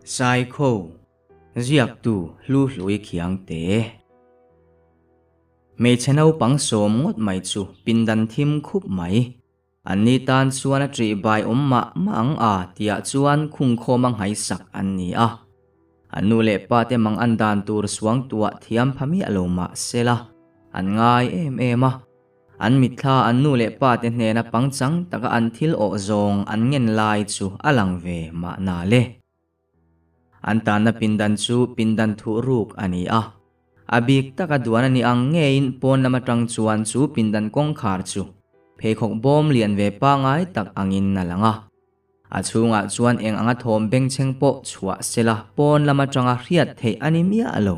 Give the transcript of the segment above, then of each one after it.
Saikho, Ziaktu Hlu Hlui Khiangte. Hmeichhe naupang sawm ngawt mai chu pindan thim khup mai. An ni tan chuan a ṭih bai awm mah mah ang a tiah chuan khungkhawm a nghaisak an ni a. An nu leh pa te mang an dan tur suangtuah thiam pha miah lo mah sela an ngai em em a. An mitthla an nu leh pa te hnena pangchang taka an thil awh zawng an ngen lai chu a lang ve mahna le. An tanna pindan chu pindan thuh ruk a ni a. A bik taka duan a ni ang ngeiin pawn lam atang chuan chu pindan kawngkhar chu pheikhawk bawm lian ve pangai tak angin a lang a. A chhungah chuan eng anga thawm bengchheng pawh chhuah sela pawn lam atanga hriat theih a ni miah lo.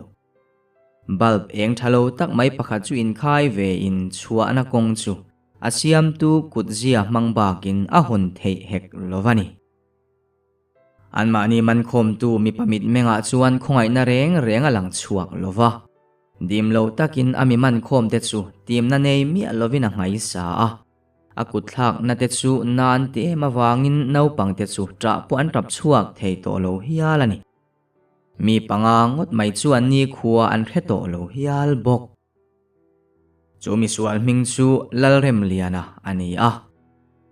Bulb eng tha lo tak mai pakhat chu inkhai ve in chhuahna kawng chu a siamtu kutzia hmang bakin a hawn theih hek lo va ni. Anmahni mankhawmtu mipa mitmengah chuan khawngaihna reng reng a lang chhuak lo va. Dim lo takin a mi mankhawmte chu timna nei miah lovin a nghaisa a. A kutthlakna te chu nan ti em avangin naupangte chu ṭah pawh an ṭap chhuak thei tawh lo hial a ni. Mi panga ngawt mai chuan nikhua an hre tawh lo hial bawk. Chu misual hming chu Lalremliana a ni a.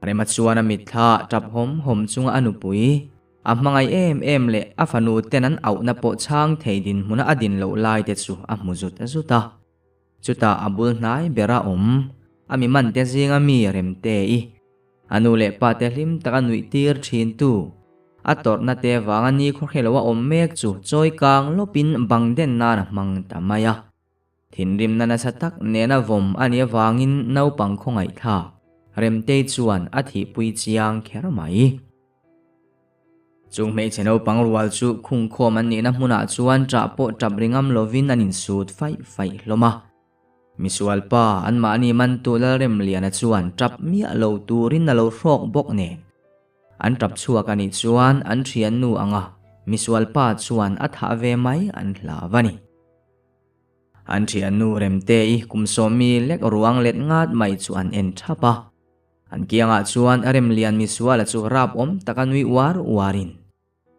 Rema chuan a mitthla tap hawm hawm chunga a nupui, a hmangaih em em leh a fanu ten an auhna pawh chhang thei dinhmuna a din loh lai te chu a hmu zut zut a. Chutah a bul hnai bera awm, a mi man te zinga mi Remte i A nu leh pa te hlim taka nuih tir thin tu, a tawrhna te vanga ni khawhre lo a awm mek chu chawi kang lawpin bang den nan a hmang ta mai a. Thinrimna nasa tak nena vawm a nih avangin naupang khawngaihthlak Remtei chuan a thihpui chiang kher mai. Chung hmeichhe naupang rual chu khungkhawm an nihna hmunah chuan ṭah pawh ṭap ri ngam lovin an insut faih faih hlawm a. Misual pa anmahni mantu Lalremliana chuan ṭap miah lo turin a lo hrawk bawk nen. An ṭap chhuak a nih chuan an ṭhiannu anga misual pa chuan a thah ve mai an hlau a ni. An ṭhiannu Remte-i kum sawmmi lek ruang let ngat mai chu an en ṭhap a. An kiangah chuan Remlian misuala chu rap awm taka nui uar uarin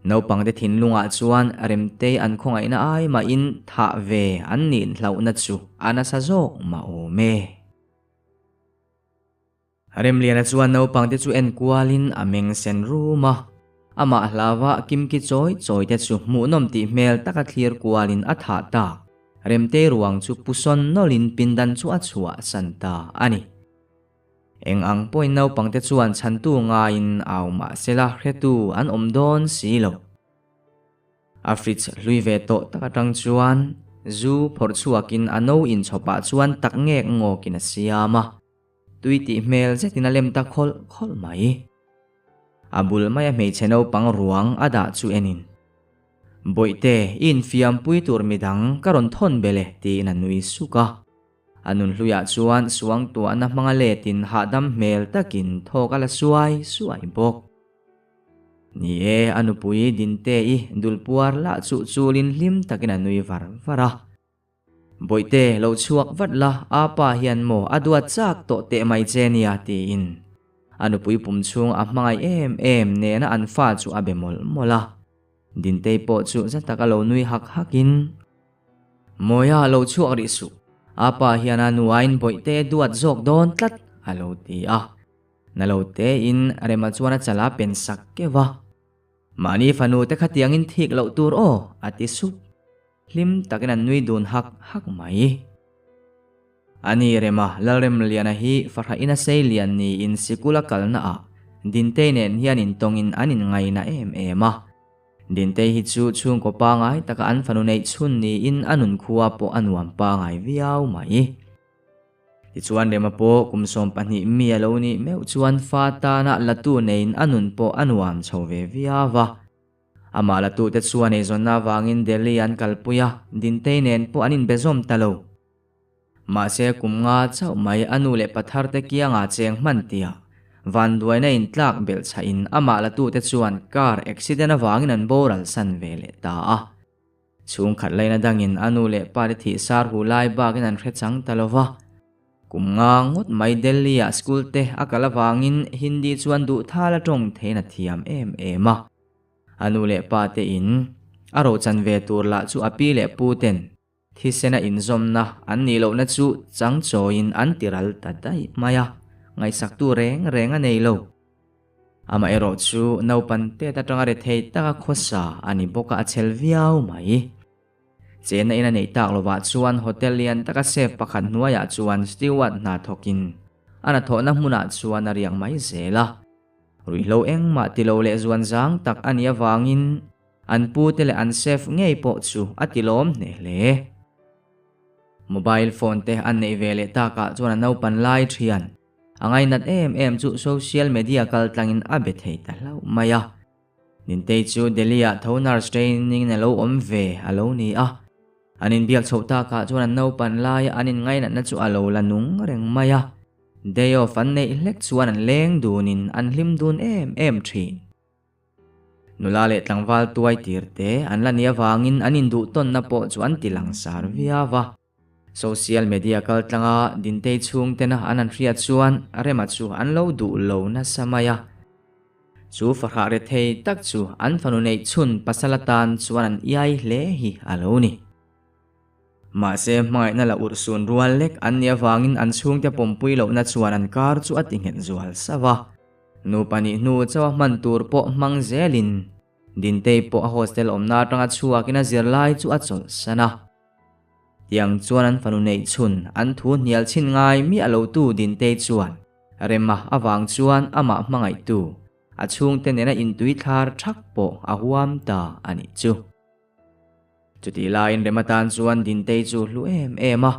Naupangte thinlungah chuan Remtei an khawngaihna ai mahin thah ve an nih hlauhna chu a nasa zawk mah awm e. Remliana chuan naupangte chu en kualin a meng sen rum a, amah hlauva kimki chawi chawi te chu hmuhnawm tih hmel taka thlir kualin a thah tak. Remtei ruang chu pusawn nawlhin pindan chu a chhuahsan ta a ni. Eng ang pawhin naupangte chuan chhantu ngaiin au mah sela hretu an awm dawn si lo. A fridge hlui ve tawh tak atang chuan zu phawrh chhuakin a no inchhawpah chuan tak ngek ngawkin a siam a, tui tih hmel zetin a lem ta khawlh khawlh mai. A bul maia hmeichhe naupang ruang a dah chu enin, Bawihte, i infiampui tur midang ka rawn thawn bel e, tiin a nui suk a. A nunhluiah chuan suangtuahna hmanga letin hahdam hmel takin thawk a la suai suai bawk. Ni e, a nupui Dinte-i dulpuar lah chu chulin hlim takin a nui var var a. Bawihte, lo chhuak vat la, apa hian maw a duat chak tawh teh mai che nia tiin a nupui pum chhung a hmangaih em em nena an fa chu a be mawlh mawlh a. Dintei pawh chu za taka lo nui hak hakin. Mawia lo chhuak rih suh, a pa hian a nuain bawihte duat zawk dawn tlat a lo ti a. Na lo tein Rema chuan a chal a pen sak keuh a. Mahni fanu te khatiangin thik loh tur aw a ti sup. Hlim takin an nui dun hak hak mai. Ani Rema Lalremliana hi fahrah ina sei lian niin sikul a kalna ah Dintei nen hian intawngin an inngaina em em a. Dintei hi chu chhungkaw pangai taka an fanu neih chhun niin a nun khua pawh a nuam pangai viau mai. Tichuan Rema pawh kum 12 mi a lo nih meuh chuan fa tana latu neiin a nun pawh a nuam chho ve viau a. Amah latute chuan eizawnna avangin Delhi an kalpui a, Dintei nen pawh an inbe zawm ta lo. Mahse kum nga chauh mai a nu leh pathar te kiangah cheng hman tia vanduaina in tlak belh chhah in amah la tute chuan car accident avangin an boral san ve leh ta a. Chhungkhat laina dangin a nu leh pa te thih sar hu lai bakin an hre chang ta lo va. Kum nga ngawt mai Delhi ah school te a kal avangin Hindi chuan duh thal a tawng theiin a thiam em em a. A nu leh pa te in a rochan ve tur lah chu a pi leh pu ten thisena inzawmna an nih lohna chu chang chawiin an ti ral ta daih mai a, ngaihsaktu reng reng a nei lo. Amaherawhchu naupan tet atanga rethei taka khawsa a ni bawk a, a chhel viau mai. Chena in a neih tak lovah chuan hotel lian taka chef pakhat hnuaiah chuan steward hna thawkin a hnathawhna hmunah chuan a riak mai zel a. Ruihhlo engmah ti lo leh zuan zang tak a nih avangin an pute leh an chef ngei pawh chu a ti lawm hneh hle. Mobile phone te an neih ve leh takah chuan a naupan lai thian a ngainat em em chu social media kaltlangin a be thei ta hlauh mai a. Nintei chu Delhi-ah tho nurse training in a lo awm ve a lo ni a. An inbiak chhoh takah chuan an naupan laia an inngainatna chu a lo la nung reng mai a. Day off an neih hlek chuan an leng dunin an hlim dun em em thin. Nula leh tlangval tuai tir te an la nih avangin an induh tawnna pawh chu an ti langsar viau a. Social media kaltlanga Dintei chhungtena an han hriat chuan Rema chu an lo duh lo nasa mai a. Chu fahrah rethei tak chu an fanu neih chhun pasal atan chuan an iai hle hi a lo ni. Mahse hmangaihna la urhsun rual lek an nih avangin an chhungte pawmpui lohna chuan an kar chu a ti nghet zual sauh a. Nupa nih hnu chauha hman tur pawh hmang zelin Dintei pawh a hostel awmna atanga chhuakin a zirlai chu a chawlhsan a. Tiang chuan an fanu neih chhun an thu hnial chhin ngai miah lo tu Dintei chuan Rema avang chuan amah hmangaihtu a chhungte nena intui thlar thak pawh a huam ta a nih chu. Chutih laiin Rema tan chuan Dintei chu hlu em em a,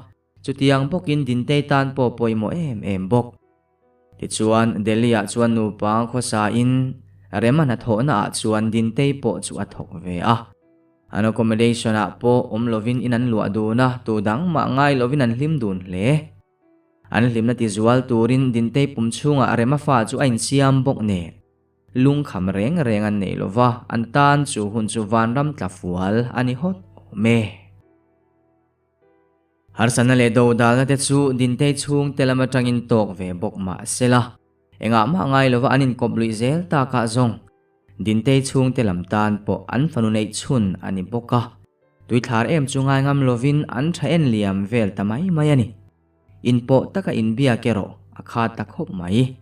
chutiang bawkin Dintei tan pawh pawimawh em em bawk. Tichuan Delhi-ah chuan nupa khawsain Rema hnathawhnaah chuan Dintei pawh chu a thawk ve a. An accommodation ah pawh awm lovin in an luah dun a, tu dang mah ngai lovin an hlim dun hle. An hlimna ti zual turin Dintei pum chhungah Rema fa chu a insiam bawk nen. Lungkham reng reng an nei lova, an tan chu hun chu vanram tla fual a ni hawt awm e. Harsatna leh dodalna te chu Dintei chhungte lam atangin tawk ve bawk mah sela, engah mah ngai lova an inkawp luih zel takah zawng Dintei chhungte lam tan pawh an fanu neih chhun a ni bawk a, tuithlar em chu ngai ngam lovin an tha en liam vel ta mai mai a ni. Inpawh taka inbiak erawh a khat ta khawp mai.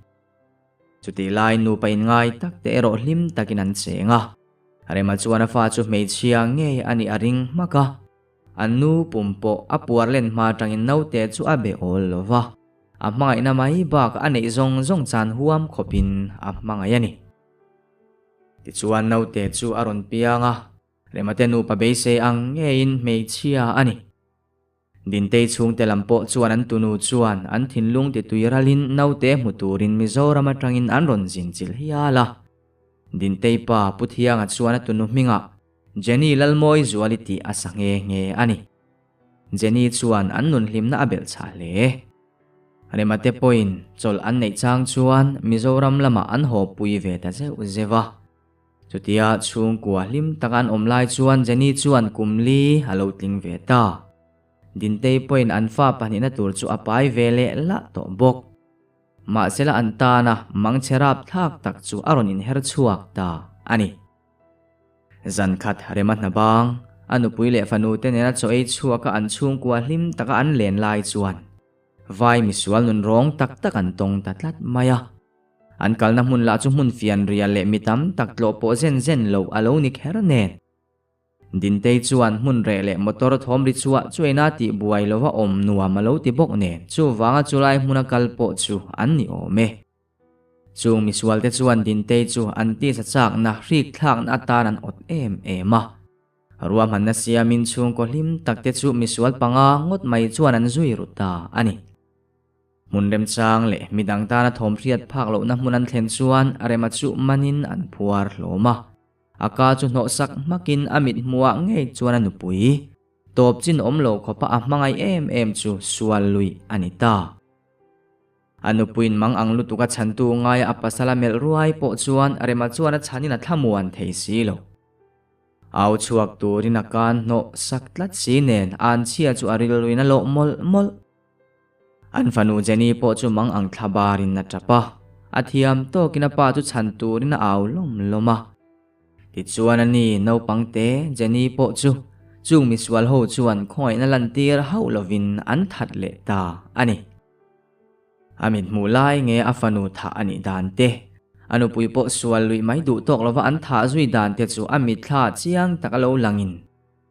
Chutih lai nupa inngai tak te erawh hlim takin an cheng a, Rema chuan a fa chu hmeichhia ngei a nih a ring hmak a, A nu pum pawh a puar len hma atangin naute chu a be awl lo va, a hmangaihna mai bakah a neih zawng zawng chan huam khawpin a hmangaih a ni. Tichuan naute chu a rawn piang a, Remate nupa beisei ang ngeiin hmeichhia a ni. Dintei chhungte lam pawh chuan an tunu chuan an thinlung ti tui ralin naute hmu turin Mizoram atangin an rawn zin chilh hial a. Dintei pa Pu Thianga chuan a tunu hmingah Jenny Lalmawi Zuali tih a sa nghe nghe a ni. Jenny chuan an nun hlimna a belh chhah hle. Remate pawhin chawlh an neih chang chuan Mizoram lamah an haw pui ve ta zeuh zeuh a. Chutia chhungkua hlim taka an awm lai chuan Jenny chuan kum li a lo tling ve ta. Dintei pawhin an fa pahnihna tur chu a pai ve leh lah tawh bawk. Mahsela an tana mangchhe rapthlak tak chu a rawn inher chhuak ta a ni. Zan khat rema hna bang, a nupui leh fanu te nena chaw ei chhuaka an chhungkua hlim taka an len lai chuan vai misual nun rawng tak tak an tawng ta tlat mai a. An kalna hmun lah chu hmun fian rial leh mi tam tak tlawh pawh zen zen loh a lo ni kher nen. Dintei chuan hmun reh leh motor thawm ri chhuah chuaina tih buai lova awm nuam a lo ti bawk nen chuvanga chulai hmuna kal pawh chu an ni awm e. Chung misualte chuan Dintei chu an tisa chakna hrik thlakna atan an awt em em a. Ruahmanna siamin chhungkaw hlim takte chu misual panga ngawt mai chuan an zui ru ta a ni. Hmun remchang leh midang tana thawmhriat phak lohna hmun an thlen chuan rema chu manin an phuar hlawm a. A ka chu hnawhsak hmakin a mithmuhah ngei chuan a nupui tawp chin awm lo khawpa a hmangaih em em chu sual lui a ni ta. A nupuiin mang ang lutuk a chhantu ngaia a pasal a melh ruai pawh chuan Rema chuan a chhanin a thlamuan thei si lo. Au chhuak turin a kan hnawh sak tlat si nen anchhia chu a rilruin a lawh mawlh mawlh. An fanu Jenny pawh chu mang ang thla barin a tap a, a thiam tawkin a pa chu chhan turin a au lawm lawm a. Tichuan ani naupang te Jenny pawh chu chung misual ho chuan khawngaihna lantir hauh lovin an that leh ta a ni. A mit hmuh lai nge a fanu thah a nih dan te, a nupui pawh sual luih mai duh tawk lova an thah zui dan te chu a mitthla chiang tak a lo langin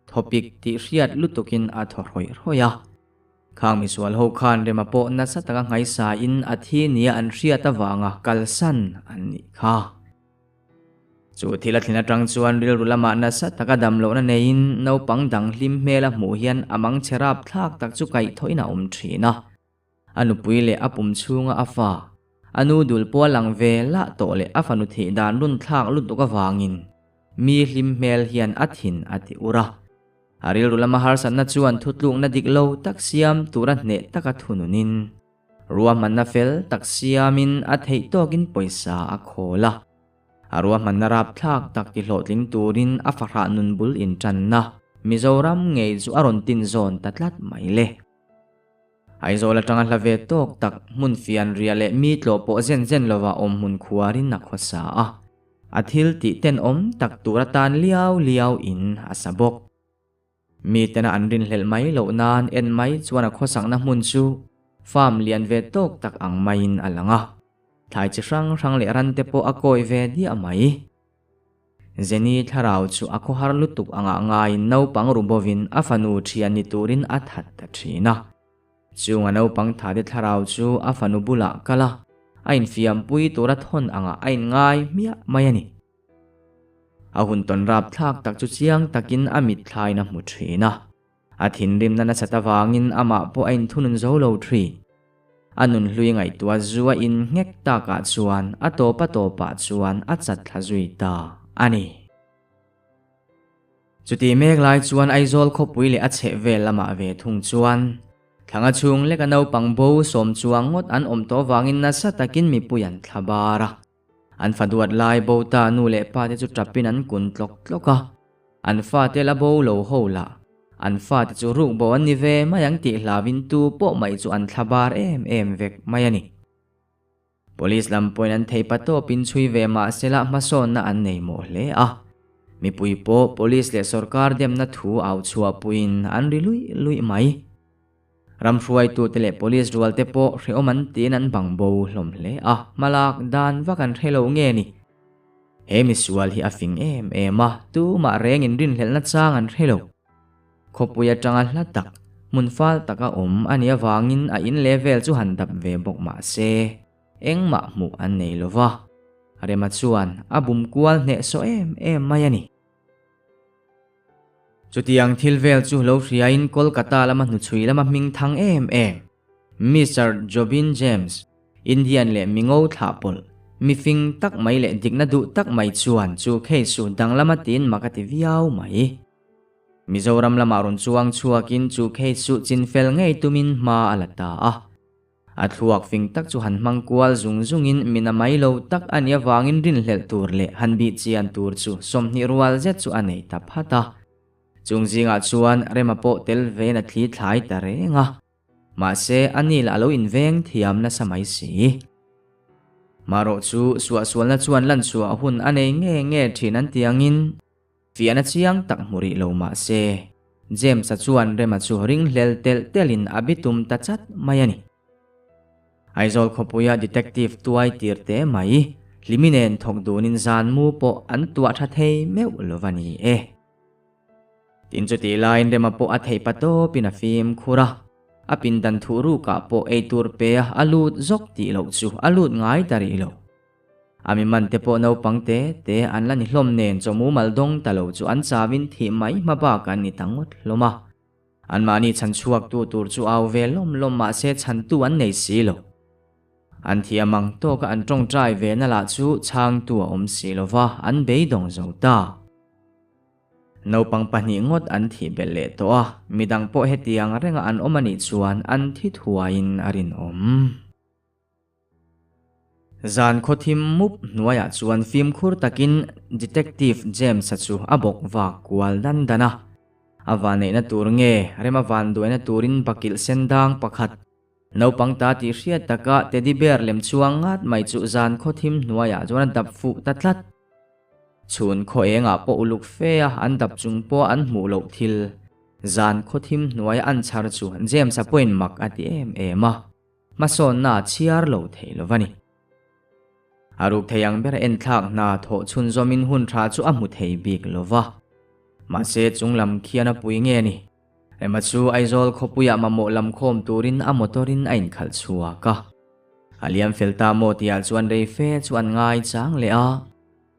thawpik tih hriat lutukin a thaw hrawih hrawih a. Khang misual ho khan rema pawh nasa taka nghaisa-in a thi nia an hriat avanga kalsan an nih kha. Chu thil a thlen atang chuan rilru lamah nasa taka dam lohna neiin naupang dang hlim hmel a hmuh hian a mangchhe rap thlak tak chu kaihthawhin a awm thin a. A nupui leh a pum chhunga a fa, a nu dul pawh a lang ve lah tawh leh a fanu thih dan run thlak lutuk avangin mi hlim hmel hian a thin a ti ur a. A rilru lama harsatna chuan thutlukna dik lo tak siam tura hneh taka thununin Ruahmanna fel tak siamin a theih tawkin pawisa a khawl a. A ruahmanna rapthlak tak ti hlawhtling turin a fahrah nun bul intanna Mizoram ngei chu a rawn tin zawn ta tlat mai le. Aizawl atanga hla ve tawk tak hmun fian riah leh mi tlawh pawh zen zen lova awm hmun khuarin a khawsa a. A thil tih tenawm tak tur atan liau liau in a sa bawk. Mitena an rinhlelh mai loh nan en mai chuan a khawsakna hmun chu farm lian ve tawk tak ang maiin a lang a. Thlai chi hrang hrang leh ran te pawh a kawi ve diah mai. Jenny thlarau chu a khawhar lutuk angah ngaiin naupang ru bovin a fanu thian ni turin a that ta thin a. Chung a naupang tha te thlarau chu a fanu bulah kal a, a infiampui tura thawn angah a inngai hmiah mai a ni. A hun tawn rap thlak tak chu chiang takin a mitthlain a hmu thin a. A thinrimna nasat avangin amah pawh a inthunun zo lo thin. A nunhlui ngaihtuah zu a inngek takah chuan a tawp a tawpah chuan a chat thla zui ta a ni. Chutih mek lai chuan Aizawl khawpui leh a chhehvel lamah ve thung chuan Thlanga chhung leka naupang bo sawm chuang ngawt an awm tawh avangin nasa takin mipui an thla bar a. An fa duat lai bo ta nu leh pa te chu tapin an kun tlawk tlawk a, an fate la bo lo ho lah. An fate chu ruk bo an ni ve mai ang tih hlauin tu pawh mai chu an thla bar em em vek mai a ni. Police lam pawhin an thei pa tawpin chhui ve mah sela hmasawnna an nei mawh hle a. Mipui pawh police leh sorkar demna thu au chhuahpuiin an ri luih luih mai. Ram hruaitute leh police rualte pawh hrehawm an tiin an bang bo hlawm hle a, hmalak dan vak an hre lo nge ni? He misual hi a fing em em a, tumah rengin rinhlelhna chang an hre lo. Khawpui atanga hla tak, hmun fal taka awm a nih avangin a in leh vel chu han dap ve bawk mah se, engmah hmuh an nei lo va. Rema chuan a bum kual hnehsawh em em mai a ni. Chutiang thil vel chu lo hriain Kolkata lama hnuchhui lama hming thang em em, Mister Jobin James, Indian leh mingo thlah pawlh, mifing tak mai leh dikna duh tak mai chuan chu case chu danglama tiin mak a ti viau mai. Mizoram lamah rawn chuang chhuakin chu case chu chinfel ngei tumin hma a la ta a. A thluak fing tak chu han hmang kual zung zungin min a mai lo tak a nih avangin rinhlelh tur leh han bih chian tur chu 20 rual zet chu a nei ta phat a. Chung zingah chuan Rema pawh tel vein a thli thlai ta reng a. Mahse, a ni lah a lo inveng thiam nasa mai si. Marawh chu suahsualna chuan lanchhuah hun a nei nge nge thin an ti angin, Fiahna chiang tak hmu rih lo mah se, James-a chuan Rema chu ringhlel telh telhin a bitum ta chat mai a ni. Aizawl khawpuia detective tuai tir teh mai, Hlimi nen thawk dunin zan mu pawh an tuah tha thei meuh lo va ni e. Tin chutih laiin Rema pawh a theih pa tawpin a fimkhur a, a pindan thuh rukah pawh eitur pe a a lut zawk tih loh chu a lut ngai ta rih lo. A mi man te pawh naupang te te an la ni hlawm nen chaw mumal dawng ta lo chu an chauin thih mai hma bak an ni ta ngawt hlawm a. Anmahni chhan chhuak tu tur chu au ve lawm lawm mah se chhantu an nei si lo. An thiam ang tawka an tawngtai ve na lah chu chhangtu a awm si lo va, an beidawng zo ta. Naupang pahnih ngawt an thih belh leh tawh a, midang pawh hetiang renga an awm a nih chuan an thi thuaiin a rinawm. Zan khawthim mup hnuaiah chuan fimkhur takin Detective James-a chu a bawk vak kual dan dan a. A vanneihna tur nge rem a vanduaina turin bakilh sen dang pakhat, naupang ta tih hriat taka teddy bear lem chuang ngat mai chu zan khawthim hnuaiah chuan a dap fuh ta tlat. Chhun khaw engah pawh uluk fe a an dap chung pawh an hmuh loh thil zan khaw thim hnuaia an chhar chu James-a pawhin mak a ti em em a, hmasawnna a chhiar lo thei lo va ni. A ruk thei ang ber enthlak hna thawh chhunzawmin hun tha chu a hmu thei bik lo va. Mahse chung lam khian a pui nge ni? Rema chu Aizawl khawpuiah mamawh lam khawm turin a motor-in a inkhalh chhuak a. A liam fel ta maw tihah chuan rei fe chu an ngai chang leh a.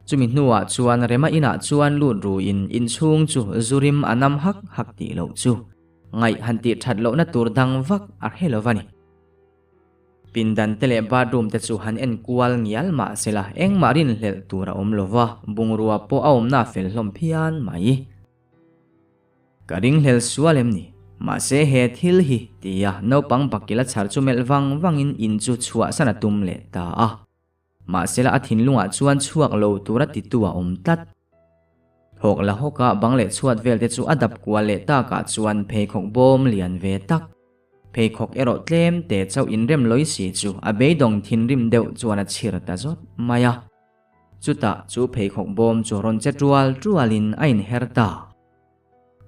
Chumi hnuah chuan Rema inah chuan lut ruin inchhung chu zu rim a nam hak hak tih loh chu ngaih han tih that lohna tur dang vak a hre lo va ni. Pindan te leh bathroom te chu han en kual ngial mah sela engmah rinhlelh tur a awm lo va, bungrua pawh a awmna a fel hlawm phian mai. Ka ringhlel sual em ni? Mahse he thil hi tia naupang bakil a chhar chu melh vang vangin in chu chhuahsan a tum leh ta a. Mahsela a thinlungah chuan chhuak lo tura titu a awm tlat. Thawk la hawka bang leh chhuat vel te chu a dap kual leh takah chuan pheikhawk bawm lian ve tak, pheikhawk erawh tlem te chauh inrem lawi si chu a beidawng thinrim deuh chuan a chhir ta zawt mai a. Chutah chu pheikhawk bawm chu rawn che tual tualin a inher ta.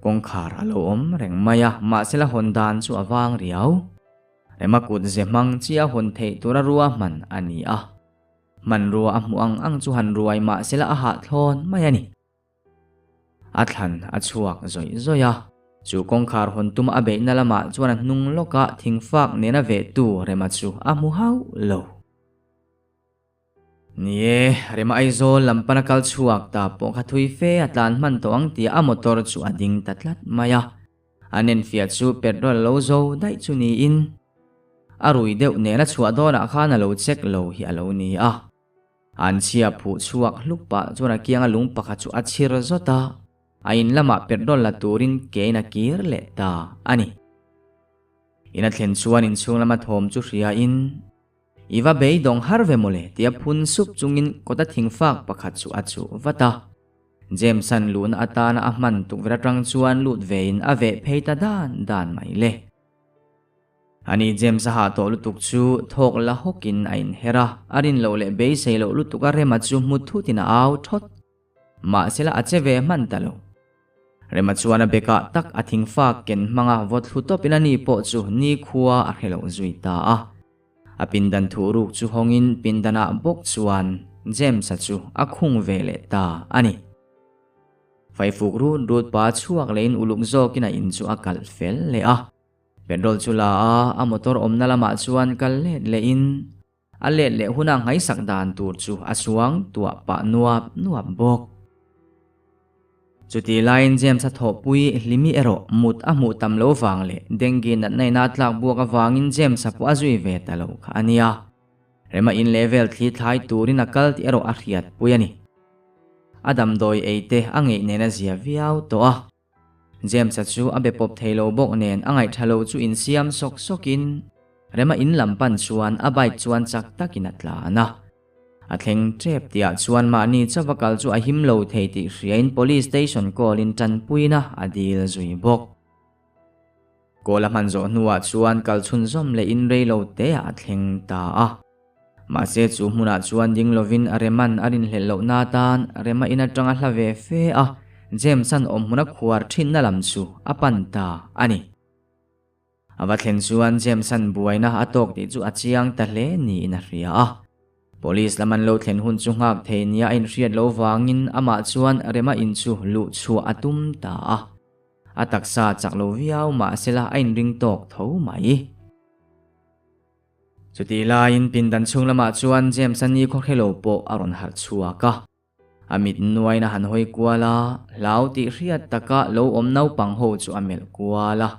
Kawngkhar a lo awm reng mai a, mahsela hawn dan chu a vang riau. Rema kut ze hmang chi a hawn theih tura ruahman a ni a. Hmanrua a hmuh ang ang chu han ruai mahsela a hahthlawn mai a ni. A thlan a chhuak zawih zawih a, chu kawngkhar hawn tum a beihna lamah chuan a hnung lawkah thingfak nena vehtu Rema chu a hmu hauh lo. Ni e, Rema Aizawl lam pana kal chhuak ta pawh kha thui fe a tlan hman tawh ang tia a motor chu a ding ta tlat mai a. An enfiah chu petrol a lo zo daih chu niin a rui deuh nena chhuah dawnah khan a lo check lo hi a lo ni a. An chhia phuh chhuak hluk pah chuan a kianga lung pakhat chu a chhir zawt a, a in lamah petrol la turin kein a kir leh ta a ni. In a thlen chuan inchhung lama thawm chu hriain. I va beidawng har ve mawle tia phun sup chungin kawta thingfak pakhat chu a chuh vat a. James-a'n luhna atana a hman tukverh atang chuan lut vein a veh phei ta dan dan mai le. Ani James-a hah tawh lutuk chu thawk la hawkin a inher a, a rin loh leh beisei loh lutuk a rema chu hmu thutin a au thawt. Mahsela a che ve hman ta lo. Rema chuan a bekah tak a thingfak ken hmanga vaw thlu tawpin ani pawh chu nikhua a hre loh zui ta a. A pindan thuhruk chu hawngin pindanah bawk chuan James-a chu a khung ve leh ta a ni. Faifuk rut rut pa chhuak lehin uluk zawkin a in chu a kalh fel leh a. Petrol chu la a, a motor awmna lamah chuan kal let lehin a let leh huna nghaisak dan tur chu a suang tuah pah nuap nuap bawk. Chutih laiin James-a thawhpui Hlimi erawh mut a hmuh tam lo vang leh dengue natna ina a tlak buak avangin James-a pawh a zui ve ta lo kha a nia. Rema in leh vel thli thlai turin a kal tih erawh a hriatpui a ni. A damdawi ei te a ngeih nen a zia viau tawh a. James-a chu a be pawp thei lo bawk nen a ngaihtha lo chu insiam sawk sawkin Rema in lam pan chuan a bike chuan chak takin a tlan a. A thleng tep tihah chuan mahni chauva kal chu a him lo thei tih hriain Police Station call-in tanpuina a dil zui bawk. Call a hman zawh hnuah chuan kal chhunzawm lehin rei lo teah a thleng ta a. Mahse chu hmunah chuan ding lovin a reman a rinhlelh lohna atan rema in atanga hla ve fe a, James-a'n awmhmun a khuar thinna lam chu a pan ta a ni. A va thlen chuan James-a'n buaina a tawk tih chu a chiang ta hle niin a hria a. Police lam an lo thlen hun chu nghak thei nia a inhriat loh vangin amah chuan Rema in chu luh chhuah a tum ta a. A taksa chak lo viau mahsela a inring tawk tho mai. Chutih laiin pindan chhung lamah chuan James-a ni khawhre lo pawh a rawn harh chhuak a. A mit nuain a han hawi kual a, hlau tih hriat taka lo awm naupang ho chu a melh kual a.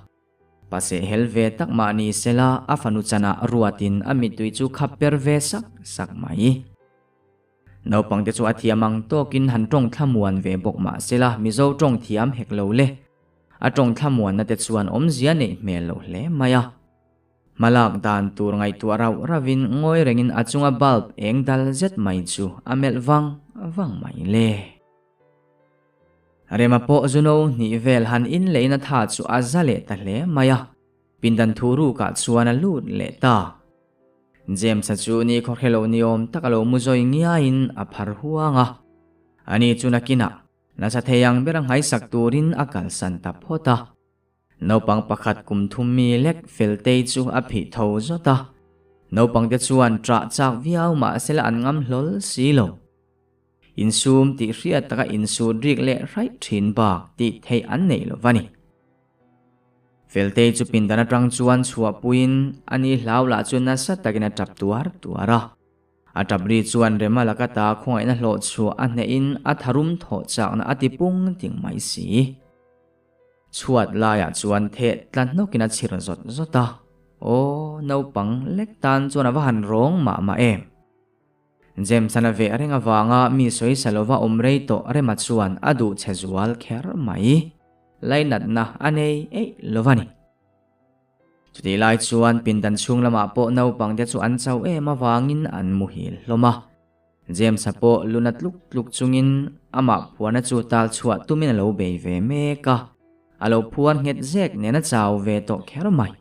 Paseh hel ve tak mah ni sela a fanu chanah ruatin a mittui chu khap per ve sak sak mai. Naupangte chu a thiam ang tawkin han tawng thlamuan ve bawk mah sela Mizo tawng thiam hek lo le. A tawng thlamuanna te chuan awmzia neih hmel loh hle mai a. Hmalak dan tur ngaihtuah rauh rauhin ngawi rengin a chunga bulb eng dal zet mai chu a melh vang vang mai le. Rema pawh zuno hnih vel han in lehin a tha chu a za leh ta hle mai a, pindan thu rukah chuan a lut leh ta. James-a chu ni khawhre lo ni awm tak a lo mu zawi ngiaiin a phar huang a. Ani chu nakinah nasa thei ang bera nghaisak turin a kalsan ta phawt a. Naupang pakhat kum thum mi lek Feltei chu a phih tho zawt a. Naupangte chuan ṭah chak viau mahsela an ngam hlawl si lo. Insum tih hriat taka insut rik leh hraih ṭhin bak tih theih an nei lo va ni. Feltei chu pindan aṭang chuan chhuahpuiin a ni hlau lah chu nasa takin a ṭap tuar tuar a. A ṭap ri chuan Rema laka ta khawngaihna hlawh chhuah a hnehin a tharum thawh chakna a ti pung ting mai si. Chhuat laiah chuan theh tla hnawkin a chhir zawt zawt a. Aw, naupang lek tan chuan a va han rawng mah mah em? James-an a veh reng avanga mi sawisa lova awm rei tawh Rema chuan a duh chhe zual kher mai. Lainatna a nei eih lo va ni. Chutih lai chuan pindan chhung lamah pawh naupangte chu an chau em avangin an muhil hlawm a. James-a pawh luna tluk tluk chungin amah phuarna chu tal chhuah tumin a lo bei ve mek a. A lo phuar nghet zek nen a chau ve tawh kher mai.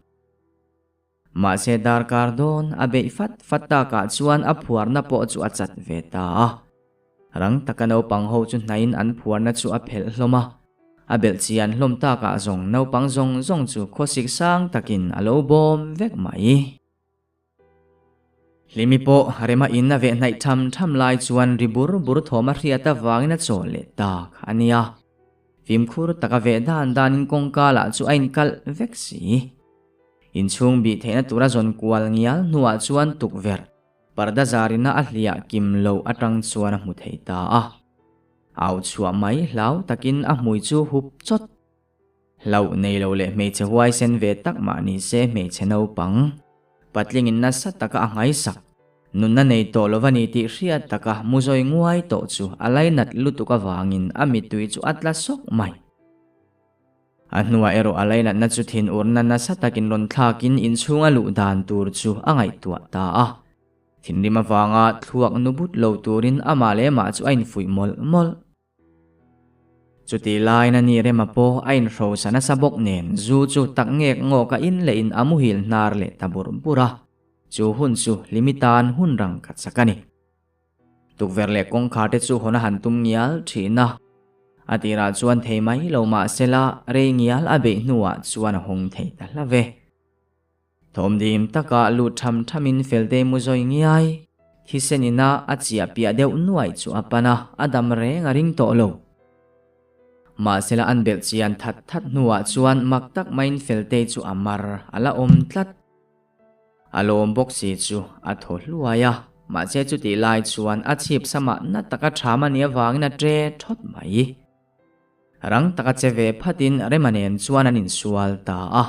Mahse darkar dawn a beih fat fat takah chuan a phuarna pawh chu a chat ve ta a. Rang taka naupang ho chu hnaiin an phuarna chu a phelh hlawm a. A belh chian hlawm takah zawng naupang zawng zawng chu khawsik sang takin a lo bawm vek mai. Hlimi pawh rema in a veh hnaih tham tham lai chuan ri bur bur thawm a hriat avangin a chawl leh tak a nia. Fimkhur taka veh dan danin kawngka lah chu a inkalh vek si. Inchhung bih theihna tura zawn kual ngial hnuah chuan tukverh parda zarina a hliah kim loh atang chuan a hmu thei ta a. Au chhuah mai hlau takin a hmui chu hup chawt. Hlauh nei lo leh hmeichhe huaisen ve tak mah ni se hmeichhe naupang patlingin nasa taka a nghaisak nunna nei tawh lo va ni tih hriat taka muzawi nguai tawh chu a lainat lutuk avangin a mittui chu a tla sawk mai. A hnuah erawh a lainatna chu thinurna nasa takin rawn thlakin inchhunga luh dan tur chu a ngaihtuah ta a. Thinrim avanga thluak nu but lo turin amah leh amah chu a infuih mawlh mawlh. Chutih laiin a ni Rema pawh a inhrosa nasa bawk nen zu chu tak ngek ngawk a in leh in a muhil hnar leh ta burh burh a. Chu hun chu hlimi tan hun rang khat sak a ni. Tukverh leh kawngkhar te chu hawn a han tum ngial thin a, a tirah chuan thei mai lo mah sela rei ngial a beih hnuah chuan a hawng thei ta hla ve. Thawmdim taka lut tham thamin Feltei mu zawi ngiai, thisen ina a chiah piah deuh nuaih chu a pan a, a dam reng a ring tawh lo. Mahsela an belh chian that that hnuah chuan mak tak maiin Feltei chu a mar a la awm tlat. A lawm bawk si chu a thaw hluai a, mahse chutih lai chuan a chhip samah na taka ṭham a nih avangin a ṭe ṭhawt mai. Rang taka che ve phatin Rema nen chuan an insual ta a.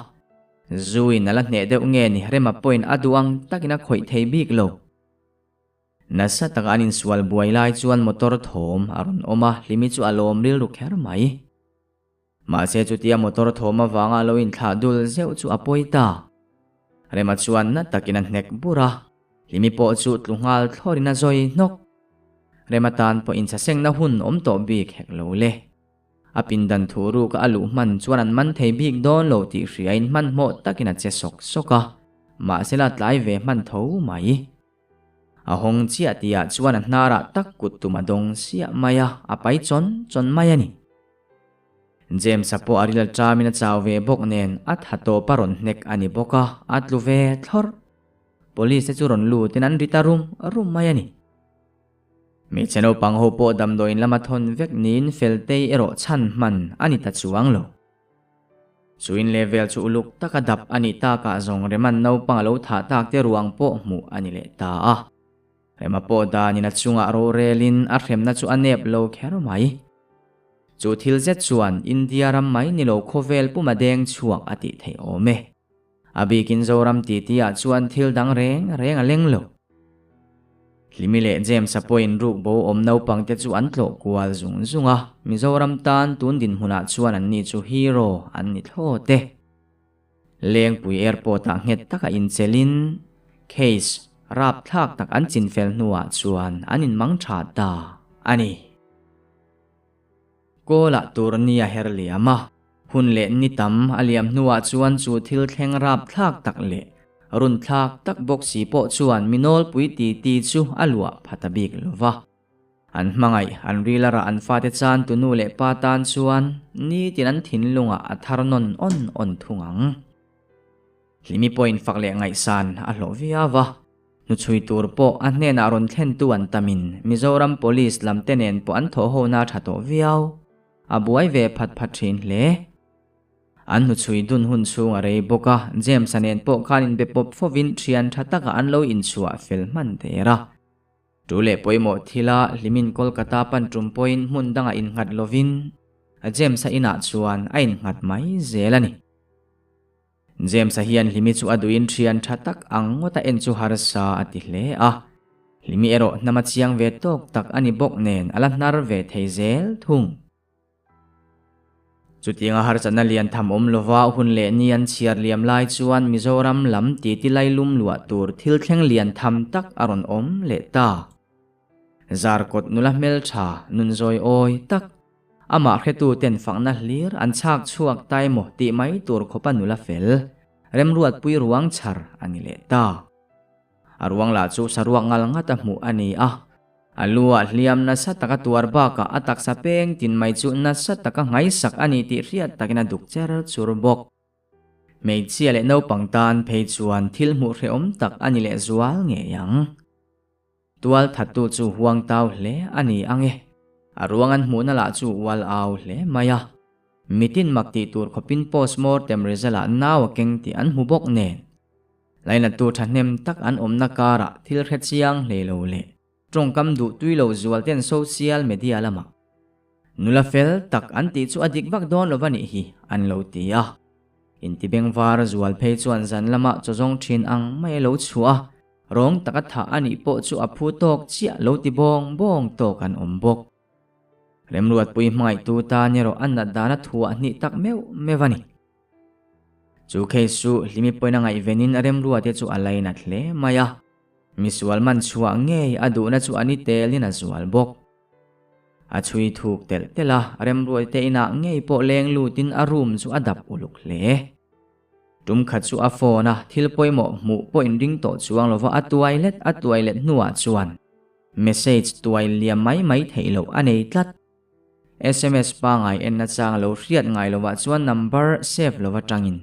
Zuin a la hneh deuh nge ni Rema pawhin a duh ang takin a khawih thei bik lo. Nasa taka an insual buai lai chuan motor thawm a rawn awm a, Hlimi chu a lawm rilru kher mai. Mahse chutia motor thawm avanga lo inthlah dul zeuh chu a pawi ta. Rema chuan na takin a hnek bur a, Hlimi pawh chu tlu nghal thlawrin a zawi hnawk. Rema tan pawh inchhasengna hun awm tawh bik hek lo le. A pindan thu ruk a a luh hman chuan an man thei bik dawn lo tih hriain hmanhmawh takin a che sawk sawk a, mahse la tlai ve hman tho mai. A hawng chiah tihah chuan a hnarah tak kut tum a dawng siah mai a, a pai chawn chawn mai a ni. James-a pawh a ril aṭamin a chau ve bawk nen a tha tawp a rawn hnek a ni bawk a, a tlu ve thlawrh. Police te chu rawn lutin an ri ta rum rum mai a ni. Hmeichhe naupang ho pawh damdawiin lama thawn vek niin Feltei erawh chhan hman a ni ta chuang lo. Chuin level chu uluk taka dap a nih takah zawng Reman naupang a lo thah tak te ruang pawh hmuh a ni leh ta a. Rema pawh danin a chungah rorelin a hremna chu a nep lo kher mai. Chu thil zet chuan India ram mai ni lo khawvel puma deng chhuak a tih theih awm e. A bikin Zoram titi-ah chuan thil dang reng reng a leng lo. Hlimi leh James-a pawhin rukbo awm naupangte chu an tlawh kual zung zung a, Mizoram tan tun dinhmunah chuan anni chu hero an ni thlawt e. Lengpui Airport-ah nghet taka inchelin case rapthlak tak an chinfel hnuah chuan an inmang tha ta a ni. Kawlah tur ni a her liam a, hun leh ni tam a liam hnuah chuan chu thil thleng rapthlak tak leh runthlak tak bawk si pawh chuan mi nawlpui titi chu a luah pha ta bik lo va. An hmangaih, an rilarah an fate chan tu nu leh pa tan chuan nitin an thinlungah a thar nawn awn awn thung ang. Hlimi pawhin fak leh ngaihsan a hlawh viau a, hnuchhui tur pawh a hnenah rawn thlentu an tamin Mizoram Police lam te nen pawh an thawhhona a tha tawh viau. A buai ve phat phat thin hle. An hnuchhui dun hun chhung a rei bawk a, James-a nen pawh khan inbe pawp fovin thian tha taka an lo inchhuah fel hman der a. Tu leh pawimawh thila hlimin Kolkata pan tum pawhin hmun dangah innghat lovin James-a inah chuan a innghat mai zel a ni. James-a hian Hlimi chu a duhin thian tha tak ang ngawta en chu harsa a ti hle a. Hlimi erawh hnama chiang ve tawk tak a ni bawk nen a la hnar ve thei zel thung. Chutianga harsatna lian tham awm lova hun leh ni an chhiar liam lai chuan Mizoram lam titi lailum luah tur thil thleng lian tham tak a rawn awm leh ta. Zarkawt nula hmeltha nun zawi awi tak, amah hretu ten fakna hlir an chhak chhuak ta emaw tih mai tur khawpa nula fel, remruatpui ruang chhar a ni leh ta. A ruang lah chu saruak ngal ngat a hmuh a ni a. A lu ah hliam nasa taka tuar bakah a taksa peng tin mai chu nasa taka nghaisak a ni tih hriat takin a duk cher chur bawk. Hmeichhia leh naupang tan phei chuan thil hmuh hrehawm tak a ni leh zual ngei ang. Tual thattu chu huang tau hle a ni ang e. A ruang an hmuhna lah chu ual au hle mai a. Mitin mak tih tur khawpin postmortem result ah nau a keng tih an hmu bawk nen. Lainattu thahnem tak an awmna karah thil hre chiang hlei lo leh tawngkam duh tui lo zual ten social media lamah nula fel tak an tih chu a dik vak dawn lo va nih hi an lo ti a. Intibengvar zual phei chuan zan lamah chaw zawng thin ang mai a lo chhuah a, rawng taka thah a nih pawh chu a phu tawk chiah lo ti bawng bawng tawk an awm bawk. Remruatpui hmangaihtu tan erawh a nat dan a thuah hnih tak meuh meuh a ni. Chu case chu Hlimi pawhin a ngaihvenin a remruate chu a lainat hle mai a, misual man chhuah ngei a duhna chu a ni telin a zual bawk. A chhui thuk telh telh a, remruate inah ngei pawh leng lutin a room chu a dap uluk hle. Tum khat chu a phone a, thil pawimawh hmuh pawh inring tawh chuang lova a tuai let a tuai let hnuah chuan message tuai liam mai mai theih loh a nei tlat. Sms pangai en nachang lo hriat ngai lovah chuan number save lova tangin